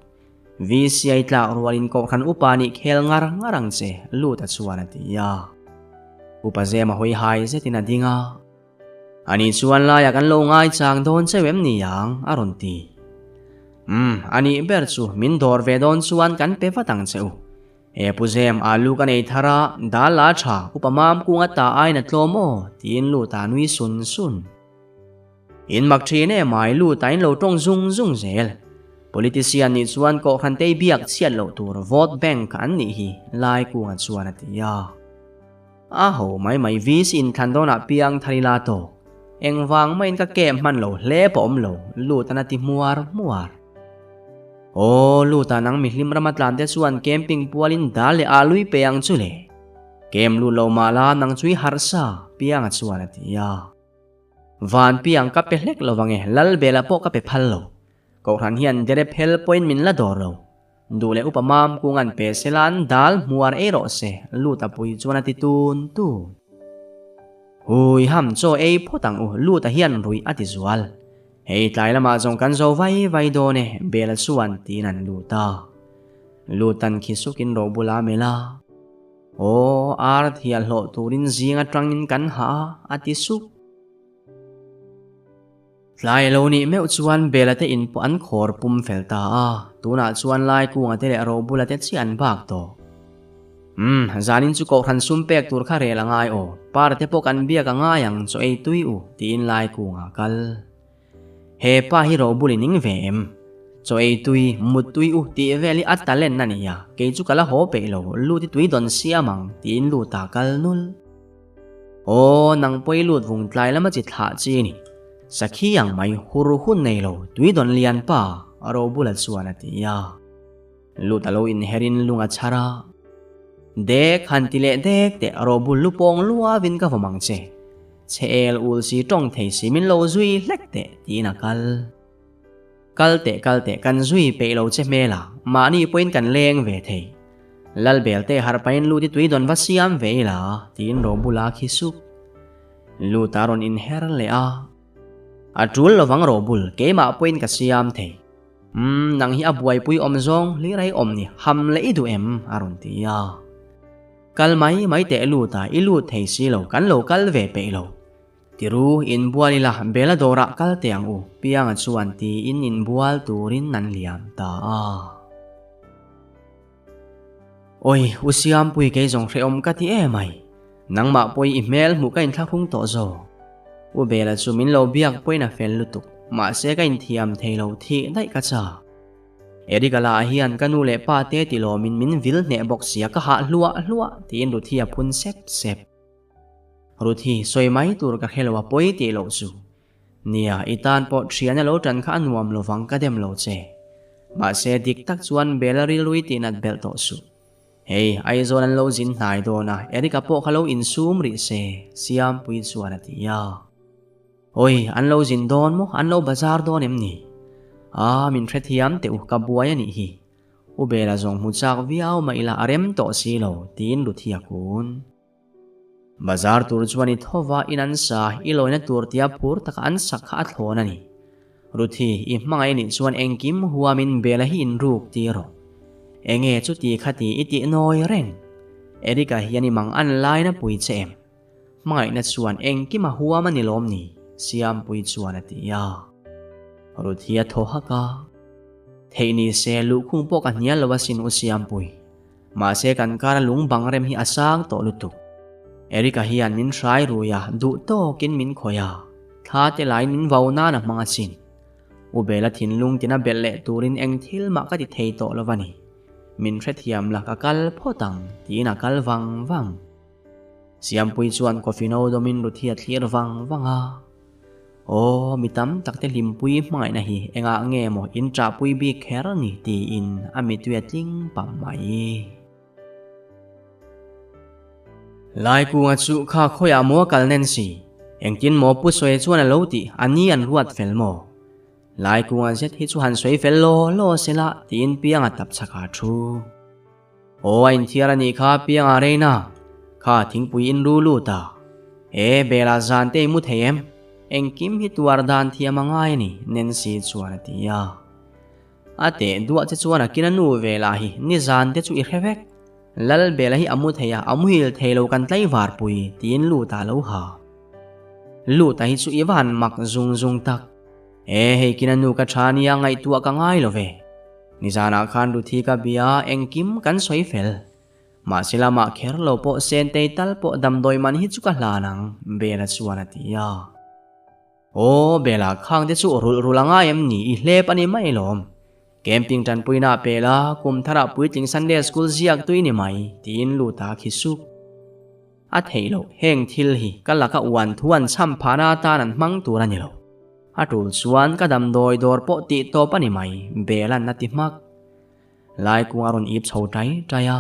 VCI tlak rualin Kohhran upa nih khel ngar ngar ang che, Luta chuan a ti a. Upa Zema hawi hai zetin a ding a. Ani chuan laiah kan lo ngaichang dawn cheu em ni ang? a rawn ti. Umm, a nih ber chu min dawr ve dawn chuan kan pe vat ang che u. He Pu Zem alu ka nei thar a, dal la tha, upa mam kunga ta aiin a tlawm aw, tiin Luta nui sun sun. In mak thin em ai, Luta in lo tawng zung zung zel. Politician nih chuan kohhran te biak chhiat loh tur vote bank an nih hi Laikunga chuan a ti a. A ho mai mai VC inthlan dawnah piang thar ila tawk. Engvang maiin ka camp hman lo hle pawh awm lo, lut an a ti hmuar hmuar. Aw, luta nang mihlim rama tlan te chuan camping pualin dal leh ahlui pe ang chu le. Camp lut lo mah la nang chu i harh sa, pianga chuan a ti a. Van piang ka pe hlek lo vang e, Lalbela pawh ka pe phal lo. Kohhran hian dere phel pawhin min la dawr lo. Duh leh upa mam kung an pe sela an dal hmuar ei rawh se, Luta pui chuan a ti tun tun. Hui ham chaw ei phawt ang u, Luta hian ruih a ti zual. Hei tlai lamah zawng kan zo vai vai dawn e, Bela chuan tiin an lut a. Lutan khi sukin ro bula melh a. Aw, ar thial hlawh turin zing atangin kan ha a, a ti sup. Tlai lo nih meuh chuan Bela te in pawh an khawr pum fel ta a, tunah chuan lai kunga te leh Robula te chiah an bak tawh. Umm, zanin chu kohhran sum pek tur kha rel a ngai aw, par te pawh kan biak a ngai ang chaw ei tui u, tiin lai kunga a kal. He pa hi Robul i ning ve em? Chaw ei tui, mut tui u tih vel hi a talent a nia, kei chu ka la haw peih lo, lut i tui dawn siam ang, tiin lut a kal nul. Aw, nang pawh i lut vung tlai lama chi thlah chi ni. Sakhi ang mai hur hun nei lo, tui dawn lian pa, Robula chuan a ti a. Lut a lo inherin lung a chhar a. Dek han ti leh dek teh Robul lu pawng luavin ka vawm ang che. Che el ul si tawng thei si min lo zui hlek teh tiin a kal. Kal teh kal teh kan zui peih lo che hmel a, mahni pawhin kan leng ve thei. Lalbel te harh pahin lut i tui dawn va siam ve ila tiin ro bula khi sup. Lut a rawn inher leh a. A tul lovang ro bul, keimah pawhin ka siam thei. Umm, nang hi a buaipui awm zawng hlir ai awm ni, ham leh i duh em? a rawn ti a. Kal mai mai teh lut a, i lut thei si lo, kan lo kal ve peih lo. Tiru, inbual ila, Bela dawrah kal teh ang u, Pianga chuan tiin inbual turin an liam ta a. Awi, U Siampui kei zawng hrehawm ka ti em ai. Nangmah pawh i hmel hmuh ka inthlahrung tawh zawk. U Bela chu min lo biak pawhin a fel lutuk, mahse ka inthiam thei lo thih daih ka chak. Erika lah hian ka nu leh pa te ti lawmin min vil hneh bawk sia ka hah hluah hluah tiin Ruthi a phun sep sep. Ruthi, sawi mai tur ka hre lo a pawi tih loh chu. Nia, i tan pawh thian a lo tan kha a nuam lovang ka dem lo che. Mahse, dik tak chuan Bella rilru i tihnat belh tawh suh. Hei, Aizawl an lo zin hnai dawn a, Erika pawh kha lo insum rih se, Siampui chuan a ti a. Awi, an lo zin dawn maw? An lo bazar dawn em ni? Ah, min hrethiam teh u, ka buai a nih hi. U Bella zawng hmu chak viau mah ila a rem tawh si lo, tiin Ruthi a kun. Bazar tur chuan i tho va, in an sa, i lawina tur tia phur taka an sak kha a thlawn a ni. Ruthi, i hmangaih nih chuan engkim huamin Bella hi in ruk ti rawh. Enge chuti kha ti i tih nawi reng? Erika hian i mang an laina pui che em? Hmangaihna chuan engkim a huam a ni lawm ni? Siampui chuan a ti a. Ruthi a thaw hak a. Theih ni se, luhkhung pawh ka hnial lo asin u Siampui. Mahse kan kara lung bang rem hi a sang tawh lutuk. Erika hian min hrai rui a, duh tawkin min khawih a, thla te laiin min vau nan a hmang asin. U Bela thinlung tina belh leh turin eng thil mah ka ti thei tawh lo va ni. Min hrethiam la ka kal phawt ang, tiin a kal vang vang. Siampui chuan coffee no dawmin Ruthi a thlir vang vang a. Aw, mi tam tak te hlimpui hmangaihna hi engah nge maw in ṭahpui bik kher ni tiin a mitui a tling pam mai. Laikunga chu kha khawiah maw a kal Nancy? Engtin maw Pu Sawi chuan a lo tih a ni an ruat fel maw? Laikunga zet hi chu han sawi fel law law sela tiin Pianga tap chhakah a thu. Aw a inthiar a nih kha pianga Reina, kha thingpui in lu lut a. E Bela zan te i mu thei em? Engkim hi tuar dan thiam a ngai a ni Nancy chuan a ti a. A teh duah che chuan a kina nu ve lah hi nizan te chu i hre vek. Lal Bela hi a mu thei a, a muhil thei lo kan tlaivar pui tiin lut ah lo ha. Lut a hi chu i va han mak zung zung tak. E hei kina nu ka tha nia ngaihtuah ka ngai lo ve. Nizanah khan Ruthi ka bia engkim kan sawi fel. Mahse lamah kher lo pawh Sentei tal pawh damdawi man hi chu ka hlan ang, Bela chuan a ti a. Aw, Bela khang te chu rulh rulh a ngai em ni, i hlep a ni mai lawm. Camping tanpuina a pe la, kum tharah puitling Sunday School ziak tui ni mai, tiin lut a khi sup. A theih loh, heng thil hi ka laka uan thu an chham phahna atan an hmang tur a ni lo. A tul chuan ka damdawi dawr pawh tih tawp a ni mai, Belan a ti hmak. Lai kung a rawn ip chho tai tai a.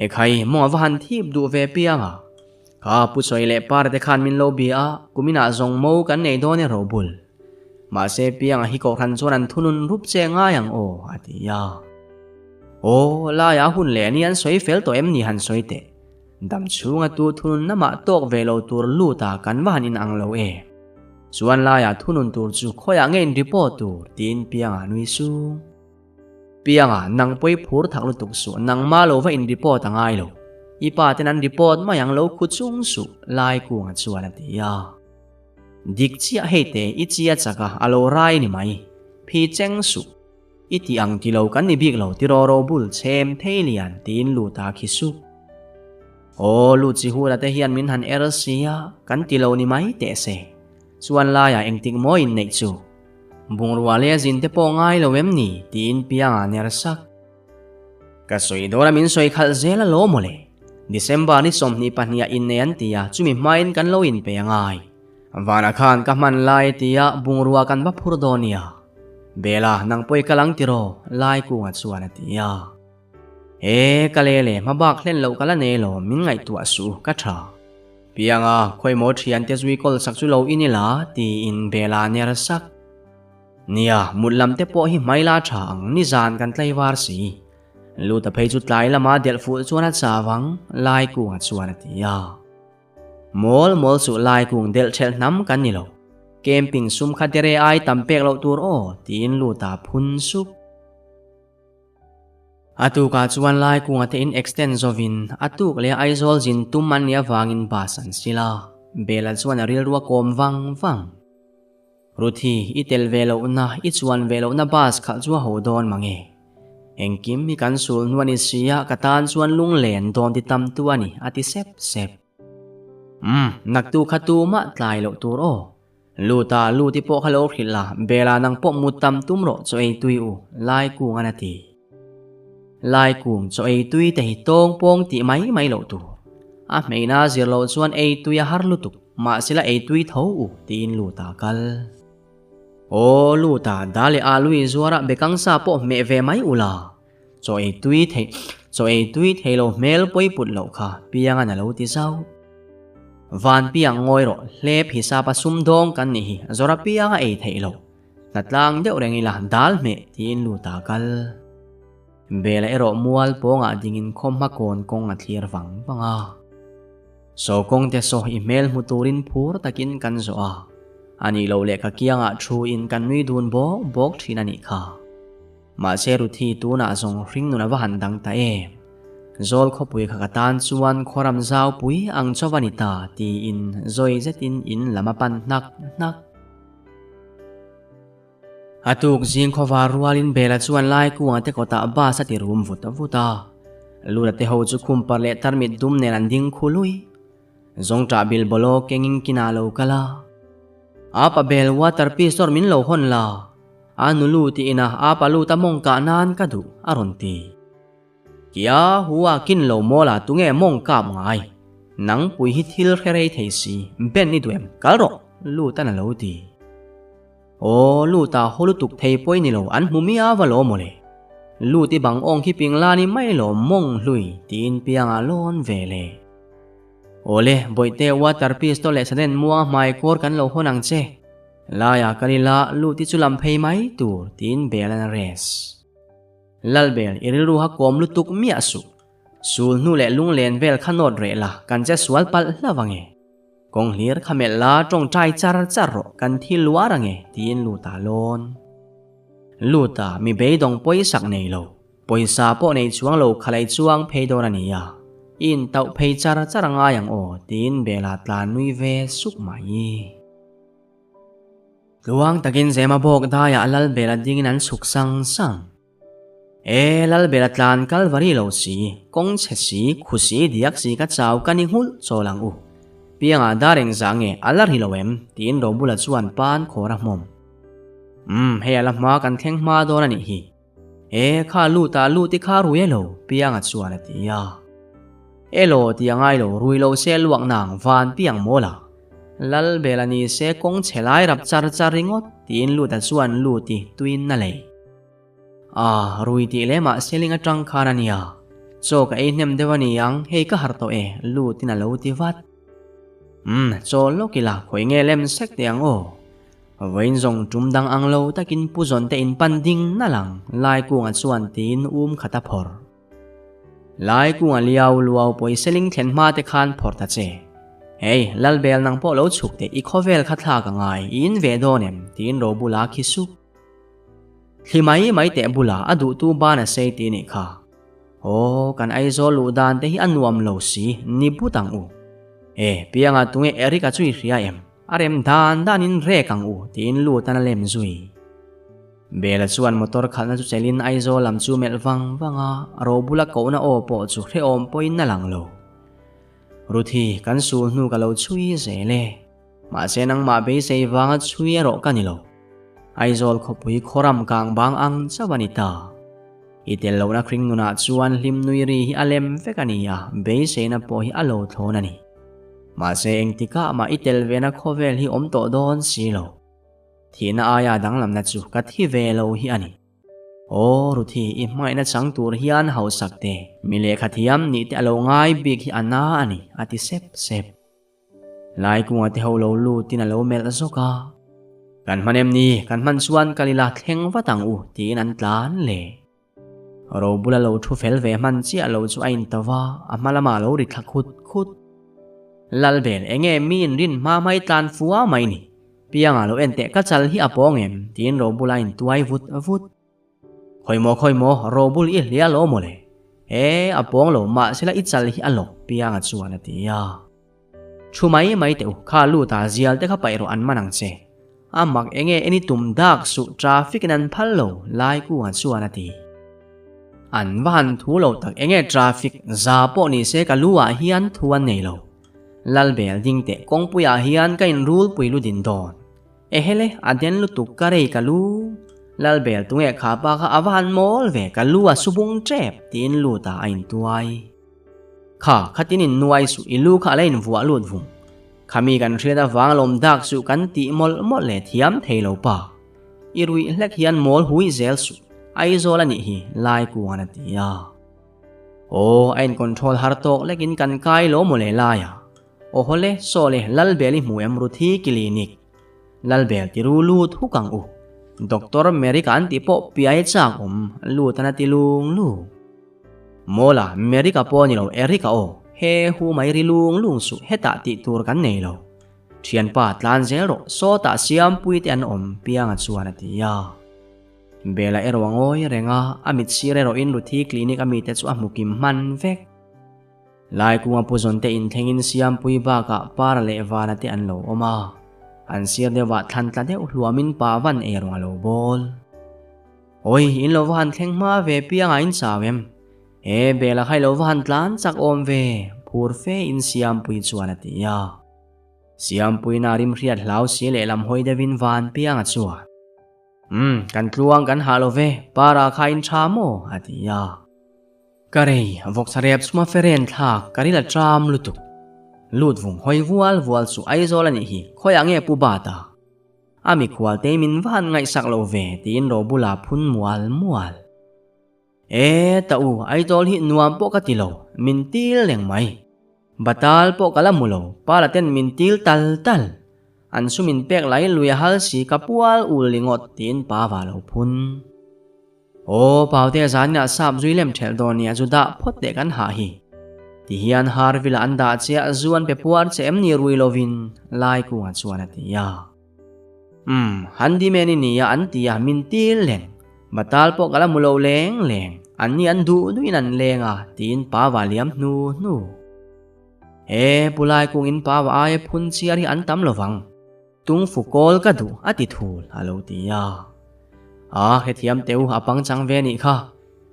Ekhai, mawng a va han thip duh ve piang a. Ka pu sawi leh par te khan min lo bia a, kuminah zawng mo kan nei dawn e robul. Mahse pianga hi kohhran chuan an thunun rup che ngai ang aw, a ti a. Aw, laia hun leh ni an sawi fel tawh em ni han sawi teh. Dam chhunga tu thunun namah tawk ve lo tur lut a kan va han inang lo e. Chuan laia thunun tur chu khawiah nge in report tur tiin pianga nui sung. Pianga, nang pawi phur thak lutuk suh, nangmah lo va in report a ngai lo. I pa ten an report mai ang lo khu chung suh, Laikunga chuan a ti a. Dik chiah hei te i chi a chak a, a lo rai ni mai. Phi cheng suh. I ti ang ti lo kan ni bik lo tiraw ro bul chhem thei lian tiin lut a khi sup. Aw lut chi hula te hian min han er sia, kan ti lo ni mai teh se. Chuan laiah engtik maw in neih chu? Bungrua leh a zin te pawh ngai lo em ni? tiin Pianga ner sak. Ka sawi dawn a min sawi khalh zel a lawm mawle. December ni 22 ah innei an ti a, chumi hmain kan lo inpe a ngai. Vana khan ka hman lai tia bungrua kan va phur dawn nia. Bela, nang pawh i kal ang tiraw? Laikunga chuan a ti a. He, ka le le, hmabak hlen loh ka la nei lo, min ngaihtuah suh, ka tha. Pianga, khawimaw thiante zui kawl sak chu lo in ila, tiin Bela ner sak. Nia, mut lam te pawh hi hmaila tha ang, nizan kan tlaivar si. Luta phei chu tlai lama delh fuh chuan a chau ang, Laikunga chuan a ti a. Mawl mawl chu Laikung delh thelh hnam kan ni lo. Camping sum kha dere ai tam pek loh tur aw, tiin Luta phun sup. A tukah chuan Laikunga te in extend zawin a tuk leh Aizawl zin tum an nih avangin bus an sil a, Bela chuan a rilru a kawm vang vang. Ruthi, i tel ve lohna, i chuan ve lohna bus khalh chu a ho dawn mange. Engkim hi kan sul hnu a ni si a, ka tan chuan lunglen dawn ti tam tu a ni, a ti sep sep. Umm, naktu kha tumah tlai loh tur aw. Luta, Luti pawh kha lo hrilh la, Bela nang pawh mut tam tum rawh chaw ei tui u, Laikung an a ti. Laikung chaw ei tui te hi tawng pawng tih mai mai loh tur. A hmeina zir loh chuan ei tui a har lutuk, mahsela ei tui tho u tiin Luta a kal. Aw Luta, da leh alu i zuar a, bekang sa pawh hmeh ve mai u la. Chaw ei tui thei, chaw ei tui thei lo hmel pawi put loh kha Piangan a lo ti zauh. Van Piang ngawi rawh, hlep hisap a sum dawng kan nih hi, zawr apianga ei theih loh. Hnatlang deuh reng ila dal hmeh tiin lut a kal. Bela erawh mual pawngah dingin khaw hma kawn kawng a thlir vang vang a. Saw kawng te saw i hmel hmu turin phur takin kan zawh a, a nih loh leh ka kiangah thu in kan nui dun bawk bawk thin a nih kha. Mahse Ruthi tunah zawng hringnun a va han dang ta em? Zawl khawpui kha ka tan chuan khawram zaupui ang chaw a ni ta tiin zawi zetin in lam a pan hnak hnak. A tuk zing khawvar rualin Bela chuan Laikunga te kawtah bus a ti rum vut vut a. Lula te ho chu khum par leh tarmit dum nen an ding khu lui. Zawngṭah bilbawlaw kengin kinah lo kal a. Apa bel water pistol min lo hawn la, a nulu tiin a apa lut a mawng kah nan ka duh a rawn ti. Kia hua kin lo maw la tunge mawng kap ngai? Nang pui hi thil hre rei thei si, Ben i duh em? Kal rawh, lut an a lo ti. Aw lut a haw lutuk thei pawi ni lo an hmu miau a lo mawle. Lut i bang awng khi ping la ni mai lo mawng hlui tiin pianga lawn ve le. Awle, bawihte water pistol leh saden muang hmai kawr kan lo hawn ang che. Laiah kal ila lut i chu lam phei mai tur tiin bel an a res. Lalbel, i rilru ha kawm lutuk miah suh. Sul hnu leh lunglen vel kha nawt reh la, kan che sual palh hlauh ange. Kawng hlir kha melh la, tawngtai char char rawh, kan thi luar ange, tiin Luta lawn. Luta, mi beidawng pawisak nei lo. Pawisa pawh nei chuang lo khalai chuang phei dawn a nia. I intauh phei char char a ngai ang aw, tiin Bela tlan nui ve suk mai. Tluang takin Zema bawk daiah Lalbela dingin an chhuk sang sang. E, Lalbela tlan Kalvari lo si, kawng chhe si, khu si, diak si ka chau ka ni nghulh chawl ang u. Piangah dar engzah nge a la ri lo em? tiin Robula chuan pan khawr a hmawm. Umm, hei a la hma kan thleng hma dawn a nih hi. E kha lut a lut i kha rui elo Pianga chuan a ti a. Elo ti a ngai lo rui lo se luak nang van piang mawl a. Lal bel a ni se kawng chhe lai rap char char ringawt tiin lut a chuan lut i tuin a lei. A rui tih lemah seling atang khan a nia. Chaw ka ei hnem deuh a ni ang hei ka harh tawh e lutin a lo ti vat. Umm chaw lawk ila khawi nge lem sek teh ang aw. Vawiin zawng tum dang ang lo takin Pu Zawn te in pan ding nalh ang Laikunga chuan tiin um khat a phawrh. Laikunga liau luau pawi seling thlen hma te khan phawrh ta che. Hei, Lalbel nang pawh lo chhuk teh i khawvel kha thlak a ngai, i in ve dawn em? tiin Robula khi sup. Thli mai mai teh bulah a duhtu ban a sei ti nih kha. Aw, kan Aizawl luh dan te hi a nuam lo si, ni but ang u. E, Pianga tunge Eric-a chu i hria em? A rem dan danin rek ang u, tiin lut an a lem zui. Bela chuan motor khalhna chu chelin Aizawl lam chu melh vang vang a, Robula kohna aw pawh chu hrehawm pawhin a lang lo. Ruthi, kan sul hnu ka lo chhui zel e. Mahse nangmah beisei vanga chhui erawh ka ni lo. Aizawl khawpui khawram kang bang ang chauh a ni ta. I tel lohna hring nunah chuan hlim nui ri hi a lem vek a ni a, beiseina pawh hi a lo thlawn a ni. Mahse engtikah mah i tel vena khawvel hi awm tawh dawn si lo. Thihna aia danglamna chu ka thi ve lo hi a ni. Aw Ruthi, i hmangaihna chang tur hian hausak te, mi lehkha thiam nih te a lo ngai bik hi a na a ni, a ti sep sep. Laikunga te ho lo lutin a lo melh zawk a. Kan hman em ni, kan hman chuan kal ila thleng vat ang u, tiin an tlan leh. Robula lo thu fel ve hman chiah lo chu a into va, a hma lamah a lo ri thla khut khut. Lalbel, enge miin rin hma hmai tlan fua mai ni? Pianga lo en teh ka chal hi a pawng em? tiin Robula a intuai vut vut. Khawi maw khawi maw, Robul i hlia lo mawle. E, a pawng lo mahsela i chal hi a lawk Pianga chuan a ti a. Thu mai mai teh u, kha lut a zial te kha paih rawh an man ang che. A mak enge en i tum dak suh traffic in an phal lo Laikunga chuan a ti. An va han thu lo tak enge traffic za pawh ni se ka lu ah hian thu an nei lo. Lalbel ding teh kawngpui ah hian ka in rulpui lu din dawn. Ehele, a den lutuk ka rei ka lu. Lalbel tunge kha pa kha a va han mawl ve ka lu a subung tep tiin lut ah a intuai. Kha, khatin in nuai suh i lu kha a la invuah lut vung. Khami kan hriat avang lawm dak suh kan tih mawlh mawlh leh thiam thei lo pa. I ruih hlek hian mawl hui zel suh, Aizawl a nih hi, Laikuan a ti a. Aw, a in control har tawk lekin kan kai lo maw le laia. Aw hawle, saw le, Lalbel i hmu em Ruthi clinic. Lalbel ti ru lut huk ang u. Doctor Mary ka an tih pawh piai chak awm, lut an a ti lung lung. Mawla, Merika pawh a ni lo, Erika aw, he hu mai ri lung lung suh, hetah tih tur kan nei lo. Thianpa, tlan zel rawh, sawtah Siampui te an awm, Pianga chuan a ti a. Bela erawh a ngawi reng a, a mit sir erawhin Ruthi clinic a mite chu a hmu kim hman vek. Laikunga Pu Zawn te inthlengin Siampui bakah Para leh Vana te an lo awm a, an sir deuhah thlan tla deuh hluamin Pa Van erawh a lo bawl. Awi, in lo va han thleng hma ve piang a in chau em? E, Bela kha i lo va han tlan chak awm ve, phur fe in Siampui chuan a ti a. Siampuina rim hriat hlau si lehlam hawi deuhin van piang a chuan. Umm, kan tluang kan hah lo ve, Para kha in tha maw? a ti a. Ka rei, vawksa rep chhuma feren thlak ka ril a tram lutuk. Lut vung hawi vual vual chu Aizawl a nih hi, khawiah nge Pu Bata? A mikhual te min va han ngaihsak lo ve tiin Robula phun mual mual. E ta u, Aizawl hi nuam pawh ka ti lo, min til reng mai. Batal pawh ka la mu lo, Pala ten min til tal tal. An su min pek lai lui a hal si ka pual ul ringawt tiin pa va lo phun. Aw, Paute zaninah sap zui lem ṭhelh dawn nia zu dah phawt teh kan hah hi. Ti hian Harville an dah chiah zu an pe puar che em ni rui lovin Laikunga chuan a ti a. Umm, handyman i nia an ti a, min til leng. Batal pawh ka la hmu lo leng leng, an ni an duh duhin an leng a, tiin pa va liam hnu hnu. E, Pu Laikungin pa va aia phun chiar hi an tam lovang. Tung fu kawl ka duh a ti thul a lo ti a. A hrethiam teu a pangchang ve nih kha.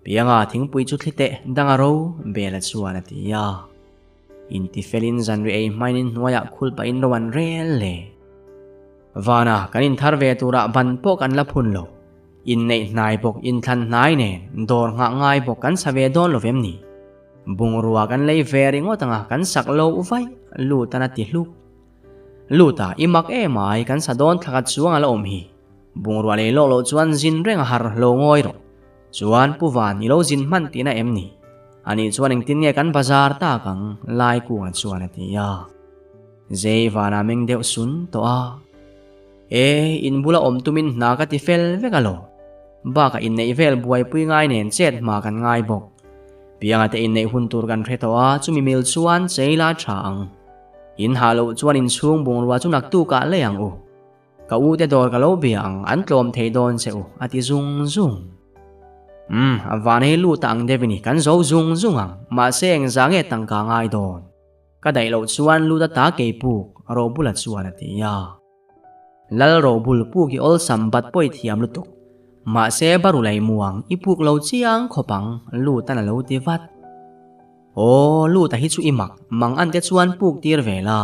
Pianga thingpui chu thli teh dang a ro Bela chuan a ti a. Intifelin zanri ei hmainin hnuaiah khul pahin ro an rel le. Vana kan inthar ve turah ban pawh kan la phun lo. Inneih hnai bawk, inthlan hnai nen, dawr nghah ngai bawk kan sa ve dawn lo vem ni? Bungrua kan lei ve ringawt anga kan sak lo vaih lut an a ti hluk. Lut a, i mak em ai, kan sa dawn thlakhat chuang a la awm hi. Bungrua lei lawk loh chuan zin reng a har hlo ngawi rawh. Chuan Pu Van i lo zin hman tihna em ni? Anih chuan engtin nge kan bazar tak ang? Laikunga chuan a ti a. Zei Vana meng deuh sun tawh a. E, in bula awm tumin hna ka ti fel vek alaw. Bakah inneih vel buaipui ngai nen chet hma kan ngai bawk. Pianga te inneih hun tur kan hre tawh a, chumi mil chuan chei la tha ang. In hah loh chuan inchhung bungrua chu naktukah lei ang u. Ka u te dawr ka lo bia ang, an tlawm thei dawn che u, a ti zung zung. Umm, a van hei lut ang deuh i ni, kan zo zung zung ang, mahse engzah nge tangka ngai dawn? Ka daih loh chuan lut ata kei puk, Robula chuan a ti a. Lal Robul puk i awlsam bat pawi thiam lutuk, mahse Barulai muang i puk lo chiang khawp ang, Lutan a lo ti vat. Aw, Luta hi chu i mak, mang an te chuan puk tir ve la.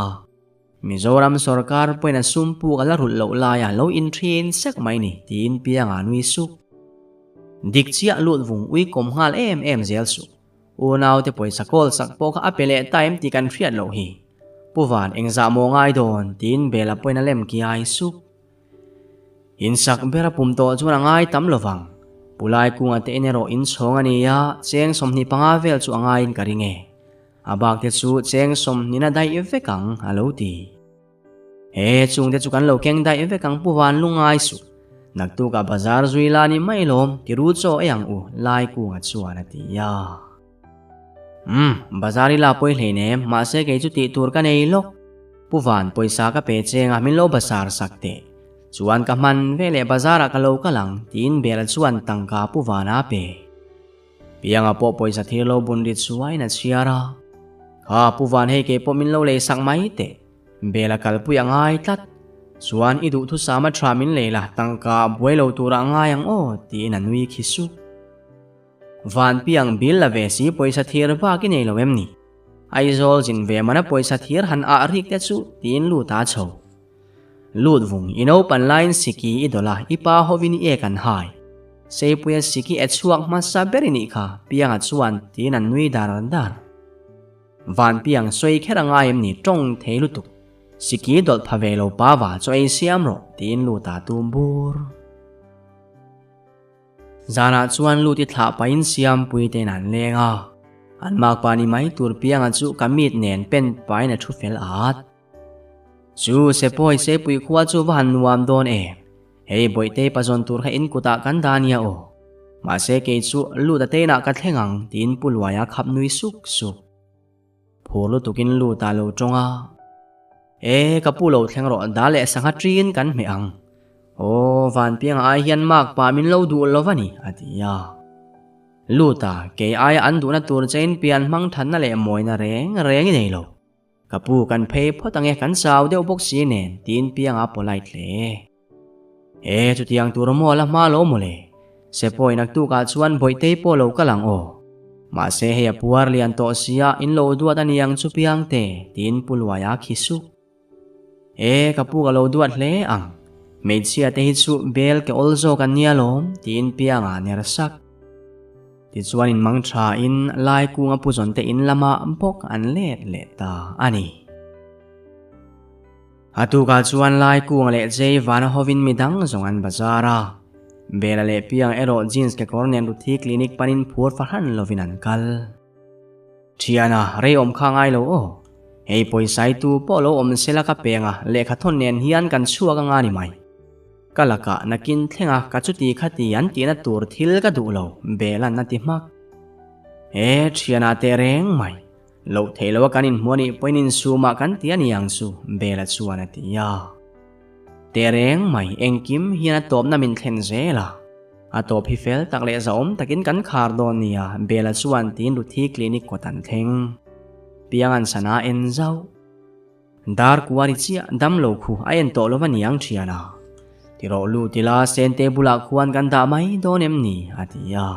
Mizoram sorkar pawhin a sum puk a la rulh loh laia lo inthin sek mai ni tiin Pianga nui sup. Dik chiah lut vung ui kawm nghal em em zel suh. Unaute pawisa kawl sak pawh kha a pe leh ta em tih kan hriat loh hi. Pu Van engzah maw ngai dawn tiin Bela pawhin a lem kiai sup. Insak ber a pum tawh chuan a ngai tam lo vang. Pu Laikunga te in erawh inchhawng a ni a, cheng 25 vel chu a ngaiin ka ring e. A bak te chu cheng sawmhnin a daih vek ang, a lo ti. He, chung te chu kan lo keng daih vek ang Pu Van lungai suh. Naktukah bazar zui la ni mai lawm, ti ru chaw ei ang u, Laikunga chuan a ti a. Umm, bazar i la pawi hleinem, mahse kei chu tih tur ka nei lawk. Pu Van pawisa ka pe cheng a, min lo bazar sak teh. Chuan ka hman veleh bazarah ka lo kal ang, tiin Bela chuan tangka Pu Vana a pe. Pianga pawh pawisa thir lo bun rit suaiin a chhiar a. Kha Pu Van hei kei pawh min lo lei sak mai teh. Bela kalpui a ngai tlat. Chuan i duhthusam a tha min lei la, tangka buai lo turah a ngai ang aw, tiin a nui khi sup. Van Piang bil la ve si pawisa thir bak i nei lo em ni? Aizawl zin ve mana pawisa thir han ah rik te chu tiin lut a chho. Lut vung, i naupan laiin siki i dawlh a, i pa hovin i ek an hai. Seipuia siki e chhuak hmasa ber i nih kha, Pianga chuan tiin an nui dar dar. Van Piang sawi kher a ngai em ni tawng thei lutuk. Siki dawlh pha ve lo pa va chaw ei siam rawh, tiin lut a tum bur. Zanah chuan lut i thlah pahin Siampui te'n an leng a, an makpa ni mai tur Pianga chu ka mit nen pen pahin a thu fel at. Chu Sepawi Seipui khua chu va han nuam dawn em? Hei Bawihtei pazawn tur kha in kutah kan dah nia aw. Mahse kei chu lut a teinah ka thleng ang tiin Pu Luaia khap nui suk suk. Phur lutukin lut ah lo tawng a. E, ka pu lo thleng rawh da leh sangha ṭin kan hmeh ang. Aw, Vanpianga ai hian mak pah min lo duh lo va ni, a ti a. Lut a, kei aia an duhna tur chein pian hmang thanna leh mawina reng reng i nei lo. Ka pu kan phei phawt ange kan chau deuh bawk si nen tiin Pianga polite hle. E chutiang tur maw la hma lo mawle. Sepawi naktukah chuan Bawihtei pawh lo kal ang aw. Mahse hei a puar lian tawh sia in lo duat a niang chu Piangte tiin Pu Luaia khi suk. E ka pu ka lo duat hle ang. Hmeichhia te hi chu bel ke awl zawk an nia lawm tiin Pianga ner sak. Tichuan in mang tha in lai kunga pu zawn te in lama bawk an let leh ta a ni. A tukah chuan lai kunga leh Jay vana hovin midang zawng an bazar a. Bela leh Piang erawh jeans kekawr nen Ruthi clinic panin phur fahran lovin an kal. Thiana, rei awm kha ngai lo aw. Hei pawisa i tu pawh lo awm sela ka peng a, lehkha thawn nen hian kan chhuak anga ni mai. Ka lakah nakin thleng a, ka chuti khati an tihna tur thil ka duh lo, Belan a ti hmak. He thiana teh reng mai. Loh theih loa kan inhmu anih pawhin insumah kan ti a ni ang chu, Bela chuan a ti a. Teh reng mai, engkim hian a tawpna min thlen zel a. A tawp hi fel tak leh zahawm takin kan khar dawn nia, Bela chuan tiin Ruthi clinic kawt an thleng. Piang an sana en zauh. Dar kuari chiah dam lo khu a en tawh lo va niang thian a. Tirawh lut ila Sente bulah khuan kan dah mai dawn em ni? a ti a.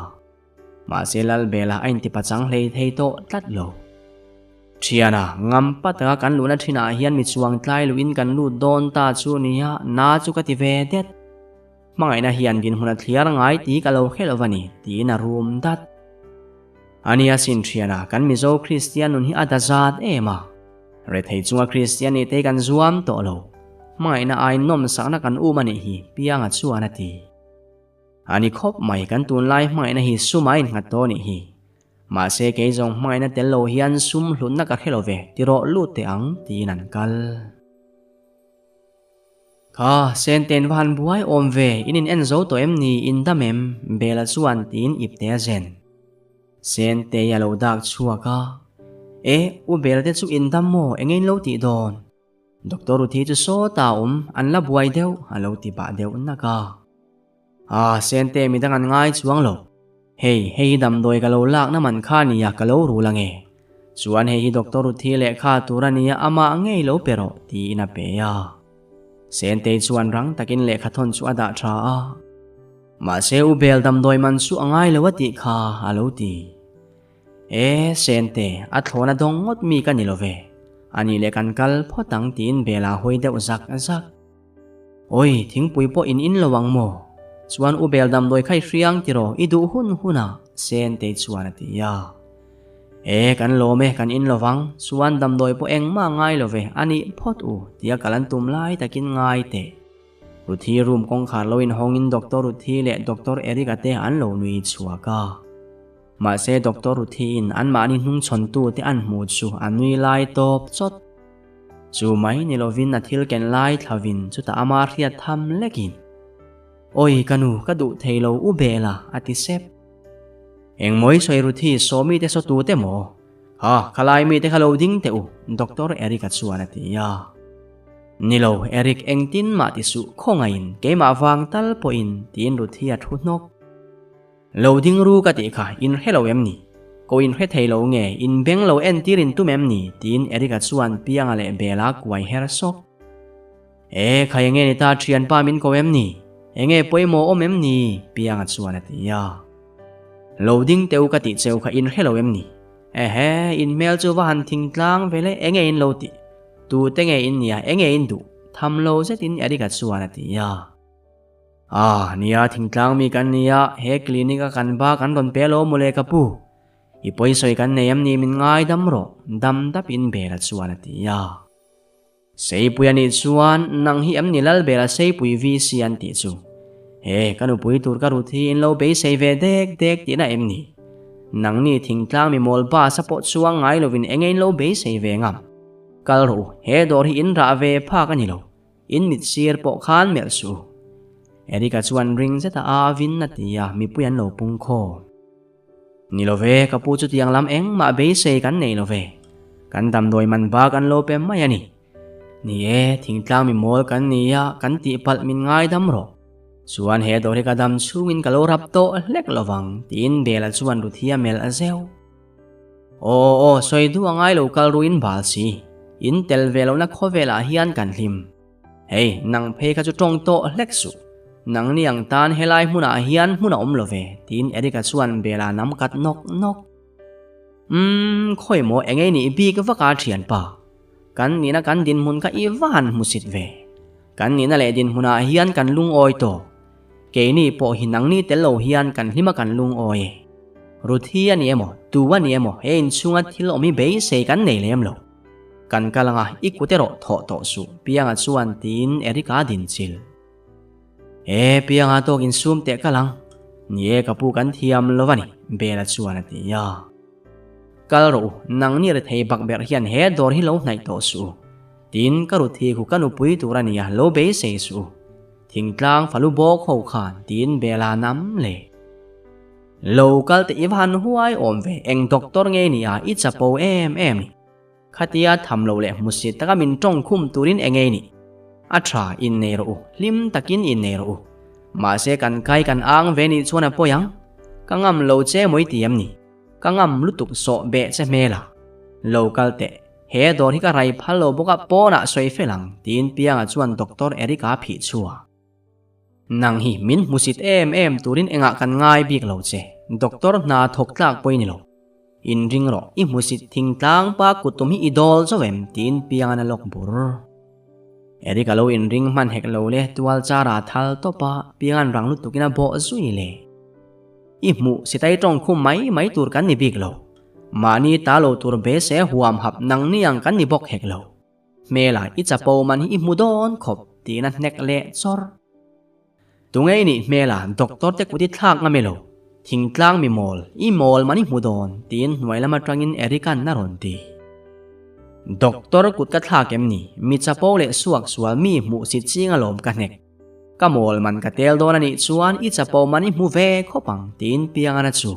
Mahse Lalbela a intipachang hlei thei tawh tlat lo. Thiana, ngam pataka kan luhna thinah hian mi chuang tlai luhin kan lut dawn ta chu nia, na chu ka ti ve det. Hmangaihna hian dinhmun a thliar ngai tih ka lo hre lo a ni, tiin a rum dat. A nia sin thiana, kan Mizo Kristian nun hi a dazat em a. Rethei chunga Kristian nih te hi kan zuam tawh lo. Hmangaihna aiin nawmsakna kan um a nih hi, Pianga chuan a ti. A ni khawp mai, kan tunlai hmangaihna hi sum a innghat tawh nih hi. Mahse kei zawng hmangaihna tel lo hian sum hlutna ka hre lo ve, ti rawh lut teh ang, tiin an kal. Kha, Senten va han buai awm ve, in in en zo tawh em ni, in dam em? Bela chuan tiin ipte a zen. Sentei a lo dak chhuak a, E, U Bela te chu in dam maw, enge in lo tih dawn? Doctor Ruthi chu sawtah a awm, an la buai deuh, a lo ti pah deuh nak a. Ah, Sente midang an ngai chuang lo. Hei, hei hi damdawi ka lo lakna man kha nia ka lo rul ange. Chuan hei hi Doctor Ruthi lehkha tur a nia amah ngei lo pe rawh tiin a pe a. Sentei chuan rang takin lehkha thawn chu a dah tha a. Mahse U Bel damdawi man chu a ngai lo a tih kha a lo ti. E, Sente, a thlawna dawng ngawt mi ka ni lo ve. Anih leh kan kal phawt ang tiin Bela hawi deuh zak zak. Awi, thingpui pawh in in lo ang maw? Chuan U Bel damdawi kha i hriang tiraw, i duh hun hun a, Sentei chuan a ti a. E, kan lawm e, kan in lo vang, chuan damdawi pawh engmah ngai lo ve, a nih phawt u, tia kal an tum lai takin ngai teh. Ruthi room kawngkhar lo inhawngin Doctor Ruthi leh Doctor Eric-a te an lo nui chhuak a. Mahse Doctor Ruthiin anmahni hnungchhawntu te an hmu chu a nui lai tawp chawt. Chu mai ni lovin a thil ken lai thlavin chutah ama hriat tham lekin, Awi ka nu, ka duh thei lo u Bela, a ti sep. Engmawi sawi Ruthi, Sawmi te saw tu te maw? Ha, khalai mi te kha lo ding teh u, Doctor Eric-a chuan a ti a. Ni lo, Eric, engtin mah ti suh, khawngaihin, keimah vang tal pawhin, tiin Ruthi a thu hnawk. Lo ding ru ka tih kha in hre lo em ni? Ko in hre thei lo nge, in beng lo entir in tum em ni? tiin Eric-a chuan Pianga leh Bela kuai her sawk. E, khai enge ni ta thianpa min ko em ni? Enge pawimawh awm em ni? Pianga chuan a ti a. Lo ding teu ka tih cheu kha in hre lo em ni? Ehe, in hmel chu va han thing tlang ve le, enge in lo tih? Tute nge in nia, enge in duh? Tham lo zetin Eric-a chuan a ti a. Ah, nia thingtlang mi kan nia, he clinic a kan ba kan rawn pe lo mawle ka pu. I pawisawi kan nei em ni min ngai dam rawh, dam dap in Bela chuan a ti a. Seipui a nih chuan nang hi em ni Lal Bela Seipui VC an tih chu. He, ka nupui tur ka rut hi in lo beisei ve dek dek tihna em ni? Nang ni thingtlang mi mawl bus a pawh chuang ngai lovin enge in lo beisei ve ngam? Kal rawh u, he dawr hi in rah ve phak a ni lo. In mit sir pawh khan melh suh. Eric-a chuan ring zeta a avin a ti a, mipui an lo pung khawm. Ni lo ve, ka pu chutiang lam engmah beisei kan nei lo ve. Kan damdawi man bak an lo pe mai a ni. Ni e, thingtlang mi mawl kan ni a, kan tihpalh min ngaidam rawh. Chuan he dawr hi ka dam chhungin ka lo rap tawh hlek lo vang, tiin Bela chuan Ruthia melh a zeuh. Aw aw, sawi duh a ngai lo kal ruin bal si. In tel ve lohna khawvelah hian kan hlim. Hei, nang phei kha chu tawng tawh hlek suh. Nang ni ang tan helai hmunah hian hmun a awm lo ve, tiin Eric-a chuan Bela nam kat nawk nawk. Umm, khawi maw eng ei nih bik vaka thianpa. Kan nihna kan dinhmun kha i va han hmusit ve. Kan nihna leh dinhmunah hian kan lungawi tawh. Keini pawh hi nangni tel lo hian kan hlima kan lungawi e. Ruthi a ni emaw, tu a ni emaw he inchhunga thil awm hi beisei kan nei lem lo. Kan kal anga i kut erawh thawh tawh suh, Pianga chuan tiin Eric-a din chil. E, Pianga tawk insum teh kal ang. Ni e ka pu kan thiam lo a ni, Bela chuan a ti a. Kal rawh u, nangni rethei bakberh hian he dawr hi lo hnaih tawh suh u. Tin, ka Ruthi khu ka nupui tur a nia, lo beisei suh u. Thingtlang falu bawk ho khan tiin Bela nam le. Lo kal te i va han huai awm ve, eng doctor nge ni a, i chapo em em ni. Khatia tham lo leh hmusit taka min tawng khum turin eng nge ni. A tha, innei rawh u, hlim takin innei rawh u. Mahse kan kai kan ang ve nih chuan a pawi ang. Ka ngam lo che mawi ti em ni. Ka ngam lutuk sawh beh che hmel a. Lo kal teh, he dawr hi ka rai phal lo bawk a pawnah sawi fel ang, tiin Pianga chuan Doctor Eric-a phih chhuah. Nang hi min hmusit em em turin engah kan ngai bik lo che, Doctor hna thawk tlak pawh i ni lo. Inring rawh, i hmusit thingtlang pa kuttum hi i dawl zo em? tiin Pianga'n a lawk bur. Eric a lo inring hman hek lo le tual char ah thal tawp a, Pianga'n rang lutukin a bawh zui le. I hmuh sitai tawng khum mai mai tur kan ni bik lo. Mahni ta lo tur be se huam hap nang ni ang kan ni bawk hek lo. Hmela i chapo man hi i hmu dawn khawp tiin a hnek leh chawr. Tunge i nih hmela doctor te kut i thlak ngam elo? Thingtlang mi mawl, i mawl man i hmu dawn tiin hnuai lam atangin Eric-a'n a rawn ti. Doctor kut ka thlak em ni? Mi chapo leh suak sual mi hmuh si ching alawm ka hnek. Ka mawl man ka tel dawn a nih chuan i chapo man i hmu ve khawp ang tiin Piangana chu.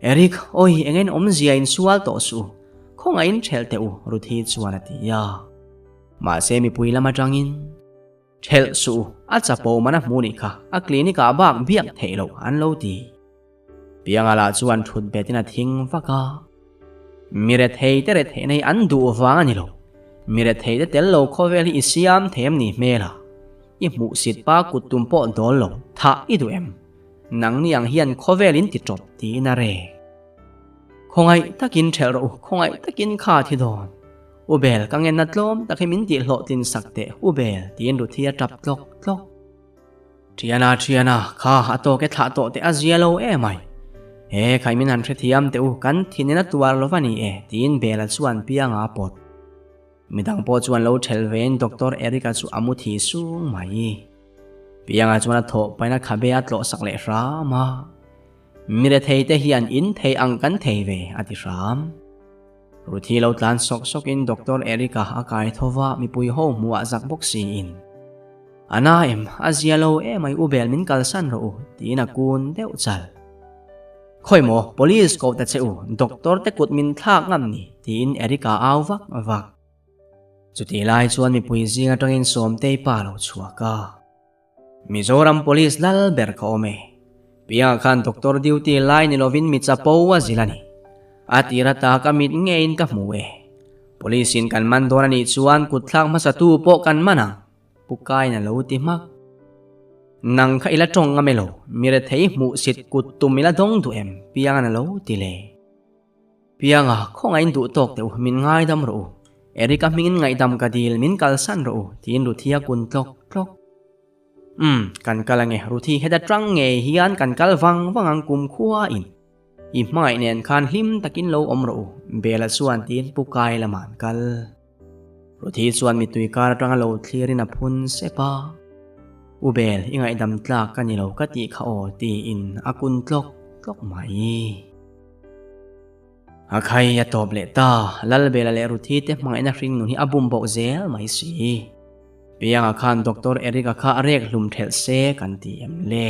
Eric, Awi, eng en awmzia in sual tawh suh u, khawngaih in ṭhelh teh u, Ruthi chuan a ti a. Mahse mipui lam aṭangin, Ṭhelh suh u, a chapo man a hmu nih kha, a clinic ah bak biak theih loh an lo ti. Pianga lah chuan ṭhut betin a thing vak a. Mi rethei te retheihna hi an duh vang a ni lo. Mi rethei te tel lo khawvel hi i siam thei em ni hmel a? I hmuhsit pa kut tum pawh dawl lo, thah i duh em? Nangni ang hian khawvel in ti tawp tiin a rek. Khawngaih takin ṭhelh rawh u, khawngaih takin kha thi dawn. U Bel, ka ngenna tlawm tak hi min tih hlawhtlin sak teh, U Bel, tiin Ruthi a ṭap tlawk tlawk. Ṭhiana, ṭhiana, kha a tawk e thlah tawh teh a zia lo emai. He khai min han hrethiam teh u, kan thinin a tuar lo va ni e, tiin Bela chuan pianga a pawt. Midang pawh chuan lo ṭhelh vein Doctor Eric-a chu a mu thi sung mai. Pianga chuan a thawh paina khabe a tlawh sak leh hram a, Mi rethei te hian in thei ang kan thei ve, a ti hram. Ruthi lo tlan sawk sawkin Doctor Eric-a a kai tho va, mipui ho hmuh ah zak bawk siin, A na em, a zia lo emai u bel min kalsan rawh u, tiin a kun deuh chal. Khawi maw, police ko ta che u, doctor te kut min thlak ngam ni, tiin Eric-a au vak vak. Chutih lai chuan mipui zing atangin Sawmtei pa lo chhuak a. Mizoram Police lal ber ka awm e. Pianga khan doctor duty lai ni lovin mi chapo a zil a ni. A tir ata ka mit ngeiin ka hmu e. Police in kan man dawn a nih chuan kutthlak hmasatu pawh kan man ang, Pu Kain a lo ti hmak. Nang kha ila tawng ngam elo, mi rethei hmuhsit kut tum ila dawng duh em? Pianga'n a lo ti le. Pianga, khawngaih in duh tawk teh u, min ngaidam rawh u. Eric-a hmingin ngaihdam ka dil, min kalsan rawh u, tiin Ruthi a kun tlawk tlawk. Umm, kan kal ange, Ruthi heta tang ngei hian kan kal vang vang ang kumkhua in. I hmangaih nen khan hlim takin lo awm rawh u, Bela chuan tiin Pu Kai lamah an kal. Ruthi chuan mittui kar atanga lo thlirin a phun sep a, U Bel, i ngaihdam tlak ka ni lo ka tih kha aw, tiin a kun tlawk tlawk mai. A khai a tawp leh ta, Lalbela leh Ruthi te hmangaihna hringnun hi a bum boh zel mai si. Pianga khan Doctor Eric-a kha a rek hlum thelh se kan ti em le?